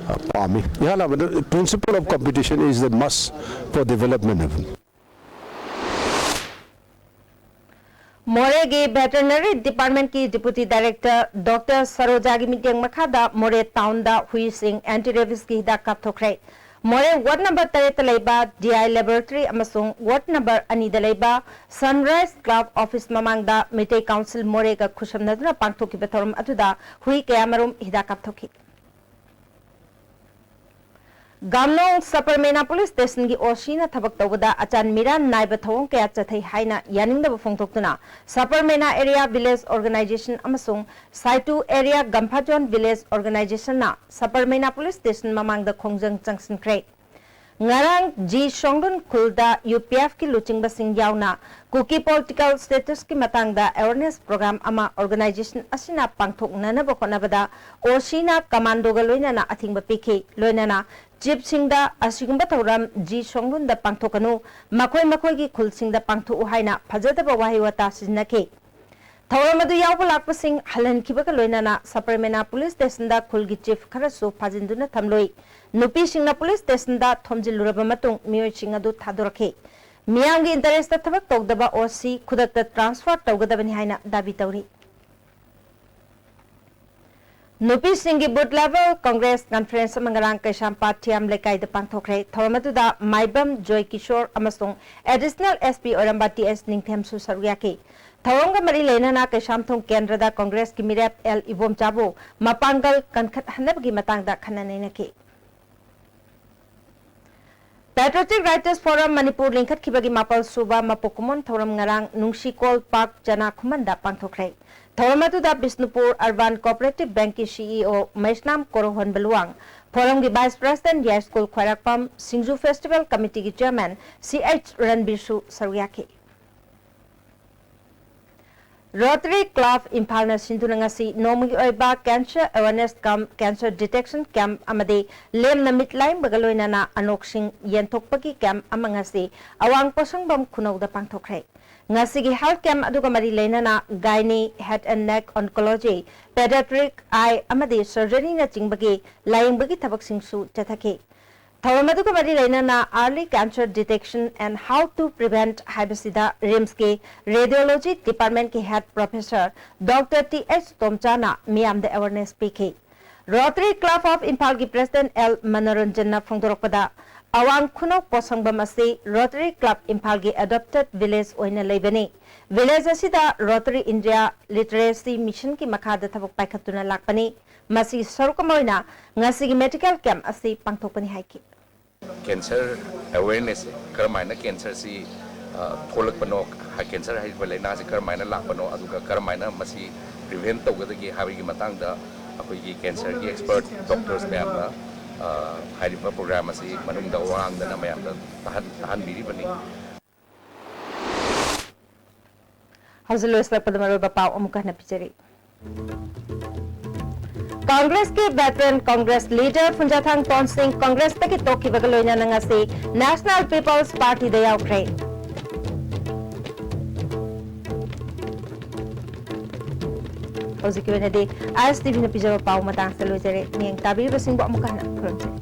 ꯑ, ꯄꯥꯝꯃꯤ꯫ ꯏꯍꯥꯟ ꯍꯥꯟꯕꯗ principle of competition is the must for development ꯍꯥꯏꯕꯅꯤ꯫ ꯃꯣꯔꯦꯒꯤ Veterinary Department ꯀꯤ Deputy Director Doctor ꯁꯔꯣꯖꯥꯒꯤ ꯃꯤꯠꯌꯦꯡ ꯃꯈꯥꯗ ꯃꯣꯔꯦ town ꯗ ꯍꯨꯏꯁꯤꯡ anti rabies ꯀꯤ ꯍꯤꯗꯥꯛ ꯀꯥꯞꯊꯣꯛꯈ꯭ꯔꯦ꯫ ꯃꯣꯔꯦ ward number ꯇꯔꯦꯠꯇ ꯂꯩꯕ D I laboratory ꯑꯃꯁꯨꯡ ward number ꯑꯅꯤꯗ ꯂꯩꯕ Sunrise Club office ꯃꯃꯥꯡꯗ ꯃꯤꯇꯩ Council ꯃꯣꯔꯦꯒ ꯈꯨꯠꯁꯝꯅꯗꯨꯅ ꯄꯥꯡꯊꯣꯛꯈꯤꯕ ꯊꯧꯔꯝ ꯑꯗꯨꯗ ꯍꯨꯏ ꯀꯌꯥꯃꯔꯨꯝ ꯍꯤꯗꯥꯛ ꯀꯥꯞꯊꯣꯛꯈꯤ꯫ ꯒꯥꯝꯅꯣꯡ ꯁꯄꯔꯃꯦꯅꯥ police station ꯒꯤ O C ꯅ ꯊꯕꯛ ꯇꯧꯕꯗ ꯑꯆꯥꯟ ꯃꯤꯔꯥꯟ ꯅꯥꯏꯕ ꯊꯧꯑꯣꯡ ꯀꯌꯥ ꯆꯠꯊꯩ ꯍꯥꯏꯅ ꯌꯥꯅꯤꯡꯗꯕ ꯐꯣꯡꯗꯣꯛꯇꯨꯅ ꯁꯄꯔꯃꯦꯅꯥ area village organization ꯑꯃꯁꯨꯡ ꯁꯥꯏꯇꯨ area ꯒꯝꯐꯥꯖꯣꯟ village organization ꯅ ꯁꯄꯔꯃꯦꯅꯥ police station ꯃꯃꯥꯡꯗ ꯈꯣꯡꯖꯪ ꯆꯪꯁꯤꯟꯈ꯭ꯔꯦ꯫ ꯉꯔꯥꯡ ꯖꯤ ꯁꯣꯡꯂꯨꯟ ꯈꯨꯜꯗ U P F ꯀꯤ ꯂꯨꯆꯤꯡꯕꯁꯤꯡ ꯌꯥꯎꯅ ꯀꯨꯀꯤ political status ꯀꯤ ꯃꯇꯥꯡꯗ awareness program ꯑꯃ organization ꯑꯁꯤꯅ ꯄꯥꯡꯊꯣꯛꯅꯅꯕ ꯍꯣꯠꯅꯕꯗ O C ꯅ commando ꯒ ꯂꯣꯏꯅꯅ ꯑꯊꯤꯡꯕ ꯄꯤꯈꯤ꯫ ꯂꯣꯏꯅꯅ chief ꯁꯤꯡꯗ ꯑꯁꯤꯒꯨꯝꯕ ꯊꯧꯔꯝ ꯖꯤ ꯁꯣꯡꯂꯨꯟꯗ ꯄꯥꯡꯊꯣꯛꯀꯅꯨ, ꯃꯈꯣꯏ ꯃꯈꯣꯏꯒꯤ ꯈꯨꯜꯁꯤꯡꯗ ꯄꯥꯡꯊꯣꯛꯎ ꯍꯥꯏꯅ ꯐꯖꯗꯕ ꯋꯥꯍꯩ ꯋꯥꯇꯥ ꯁꯤꯖꯤꯟꯅꯈꯤ꯫ ꯊꯧꯔꯝ ꯑꯗꯨ ꯌꯥꯎꯕ ꯂꯥꯛꯄꯁꯤꯡ ꯍꯜꯍꯟꯈꯤꯕꯒ ꯂꯣꯏꯅꯅ ꯁꯄꯔꯃꯦꯅꯥ police station ꯗ ꯈꯨꯜꯒꯤ chief ꯈꯔꯁꯨ ꯐꯥꯖꯤꯟꯗꯨꯅ ꯊꯝꯂꯨꯏ꯫ ꯅꯨꯄꯤꯁꯤꯡꯅ police station ꯗ ꯊꯣꯝꯖꯤꯜꯂꯨꯔꯕ ꯃꯇꯨꯡ ꯃꯤꯑꯣꯏꯁꯤꯡ ꯑꯗꯨ ꯊꯥꯗꯣꯔꯛꯈꯤ꯫ ꯃꯤꯌꯥꯝꯒꯤ interest ꯇ ꯊꯕꯛ ꯇꯧꯗꯕ O C ꯈꯨꯗꯛꯇ transfer ꯇꯧꯒꯗꯕꯅꯤ ꯍꯥꯏꯅ ꯗꯥꯕꯤ ꯇꯧꯔꯤ꯫ ꯅꯨꯄꯤꯁꯤꯡꯒꯤ booth level Congress conference ꯑꯃ ꯉꯔꯥꯡ ꯀꯩꯁꯥꯝꯄꯥꯠ ꯊꯤꯌꯥꯝ ꯂꯩꯀꯥꯏꯗ ꯄꯥꯡꯊꯣꯛꯈ꯭ꯔꯦ꯫ ꯊꯧꯔꯝ ꯑꯗꯨꯗ ꯃꯥꯏꯕꯝ ꯖꯣꯏ ꯀꯤꯁꯣꯔ ꯑꯃꯁꯨꯡ additional S P ꯑꯣꯏꯔꯝꯕ T S ꯅꯤꯡꯊꯦꯝꯁꯨ ꯁꯔꯨꯛ ꯌꯥꯈꯤ꯫ ꯊꯧꯔꯝꯒ ꯃꯔꯤ ꯂꯩꯅꯅ ꯀꯩꯁꯥꯝꯊꯣꯡ ꯀꯦꯟꯗ꯭ꯔꯗ ꯀꯣꯡꯒ꯭ꯔꯦꯁꯀꯤ ꯃꯤꯔꯦꯞ ꯑꯦꯜ ꯏꯕꯣꯝꯆꯥꯕꯨ ꯃꯄꯥꯡꯒꯜ ꯀꯟꯈꯠꯍꯟꯅꯕꯒꯤ ꯃꯇꯥꯡꯗ ꯈꯟꯅ ꯅꯩꯅꯈꯤ꯫ Patriotic Writers Forum ꯃꯅꯤꯄꯨꯔ ꯂꯤꯡꯈꯠꯈꯤꯕꯒꯤ ꯃꯥꯄꯜ ꯁꯨꯕ ꯃꯄꯣꯛ ꯀꯨꯝꯑꯣꯟ ꯊꯧꯔꯝ ꯉꯔꯥꯡ ꯅꯨꯡꯁꯤꯀꯣꯜ ꯄꯥꯔꯛ ꯆꯅꯥ ꯈꯨꯃꯟꯗ ꯄꯥꯡꯊꯣꯛꯈ꯭ꯔꯦ꯫ ꯊꯧꯔꯝ ꯑꯗꯨꯗ ꯕꯤꯁꯅꯨꯄꯨꯔ Urban Cooperative Bankꯀꯤ CEO ꯃꯩꯁꯅꯥꯝ ꯀꯣꯔꯣꯍꯣꯟꯕ ꯂꯨꯋꯥꯡ, Forumꯒꯤ Vice President ꯌꯥꯏꯁ꯭ꯀꯨꯜ ꯈ꯭ꯋꯥꯏꯔꯥꯛꯄꯝ, ꯁꯤꯡꯖꯨ Festival Committeeꯒꯤ Chairman ꯁꯤ ꯑꯩꯆ ꯔꯟꯕꯤꯔꯁꯨ ꯁꯔꯨꯛ ꯌꯥꯈꯤ꯫ Rotary Club ꯏꯝꯐꯥꯜꯅ ꯁꯤꯟꯗꯨꯅ ꯉꯁꯤ ꯅꯣꯡꯃꯒꯤ ꯑꯣꯏꯕ Cancer Awareness cum Cancer Detection Camp ꯑꯃꯗꯤ ꯂꯦꯝꯅ ꯃꯤꯠ ꯂꯥꯌꯦꯡꯕꯒ ꯂꯣꯏꯅꯅ ꯑꯅꯣꯛꯁꯤꯡ ꯌꯦꯟꯊꯣꯛꯄꯒꯤ camp ꯑꯃ ꯉꯁꯤ ꯑꯋꯥꯡ ꯄꯣꯁꯪꯕꯝ ꯈꯨꯅꯧꯗ ꯄꯥꯡꯊꯣꯛꯈ꯭ꯔꯦ꯫ ꯉꯁꯤꯒꯤ health camp ꯑꯗꯨꯒ ꯃꯔꯤ ꯂꯩꯅꯅ Gynae, Head and Neck Oncology, Pediatric, Eye ꯑꯃꯗꯤ Surgeryꯅꯆꯤꯡꯕꯒꯤ ꯂꯥꯌꯦꯡꯕꯒꯤ ꯊꯕꯛꯁꯤꯡꯁꯨ ꯆꯠꯊꯈꯤ꯫ ꯊꯧꯔꯝ ꯑꯗꯨꯒ ꯃꯔꯤ ꯂꯩꯅꯅ Early Cancer Detection and How to Prevent ꯍꯥꯏꯕꯁꯤꯗ RIMSꯀꯤ Radiology Departmentꯀꯤ Head Professor Doctor T H ꯇꯣꯝꯆꯥꯅ ꯃꯤꯌꯥꯝꯗ awareness ꯄꯤꯈꯤ꯫ Rotary Club of ꯏꯝꯐꯥꯜꯒꯤ President ꯑꯦꯜ ꯃꯅꯣꯔꯟꯖꯟꯅ ꯐꯣꯡꯗꯣꯔꯛꯄꯗ, ꯑꯋꯥꯡ ꯈꯨꯅꯧ ꯄꯣꯁꯪꯕꯝ ꯑꯁꯤ Rotary Club ꯏꯝꯐꯥꯜꯒꯤ adopted village ꯑꯣꯏꯅ ꯂꯩꯕꯅꯤ꯫ Village ꯑꯁꯤꯗ Rotary India Literacy Missionꯀꯤ ꯃꯈꯥꯗ ꯊꯕꯛ ꯄꯥꯏꯈꯠꯇꯨꯅ ꯂꯥꯛꯄꯅꯤ꯫ ꯃꯁꯤꯒꯤ ꯁꯔꯨꯛ ꯑꯃ ꯑꯣꯏꯅ ꯉꯁꯤꯒꯤ medical camp ꯑꯁꯤ ꯄꯥꯡꯊꯣꯛꯄꯅꯤ ꯍꯥꯏꯈꯤ꯫ Cancer awareness, ꯀꯔꯝꯍꯥꯏꯅ cancerꯁꯤ, ꯑ, ꯊꯣꯛꯂꯛꯄꯅꯣ, ꯍꯥꯏ, cancer ꯍꯥꯏꯔꯤꯕ ꯂꯥꯏꯅꯥꯁꯤ ꯀꯔꯝꯍꯥꯏꯅ ꯂꯥꯛꯄꯅꯣ, ꯑꯗꯨꯒ ꯀꯔꯝꯍꯥꯏꯅ ꯃꯁꯤ prevent ꯇꯧꯒꯗꯒꯦ ꯍꯥꯏꯕꯒꯤ ꯃꯇꯥꯡꯗ ꯑꯩꯈꯣꯏꯒꯤ cancerꯒꯤ expert doctors ꯃꯌꯥꯝꯅ, ꯑ, ꯍꯥꯏꯔꯤꯕ program ꯑꯁꯤ ꯃꯅꯨꯡꯗ ꯋꯥ ꯉꯥꯡꯗꯅ ꯃꯌꯥꯝꯗ ꯇꯥꯍꯟ-, ꯇꯥꯍꯟꯕꯤꯔꯤꯕꯅꯤ꯫ ꯍꯧꯖꯤꯛ ꯂꯣꯏꯁꯤꯜꯂꯛꯄꯗ ꯃꯔꯨꯑꯣꯏꯕ ꯄꯥꯎ ꯑꯃꯨꯛꯀ ꯍꯟꯅ ꯄꯤꯖꯔꯤ꯫ ꯀꯣꯡꯒ꯭ꯔꯦꯁꯀꯤ veteran Congress leader ꯐꯨꯟꯖꯥꯊꯥꯡ ꯇꯣꯟꯁꯤꯡ ꯀꯣꯡꯒ꯭ꯔꯦꯁꯇꯒꯤ ꯇꯣꯛꯈꯤꯕꯒ ꯂꯣꯏꯅꯅ ꯉꯁꯤ National People's Partyꯗ ꯌꯥꯎꯈ꯭ꯔꯦ꯫ ꯍꯧꯖꯤꯛꯀꯤ ꯑꯣꯏꯅꯗꯤ ꯑꯥꯏ ꯑꯦꯁ ꯇꯤ ꯚꯤꯅ ꯄꯤꯖꯕ ꯄꯥꯎ ꯃꯇꯥꯡꯁꯤꯗ ꯂꯣꯏꯖꯔꯦ꯫ ꯃꯤꯠꯌꯦꯡ ꯇꯥꯕꯤꯔꯤꯕꯁꯤꯡꯕꯨ ꯑꯃꯨꯛꯀ ꯍꯟꯅ ꯈꯨꯔꯨꯝꯖꯔꯤ꯫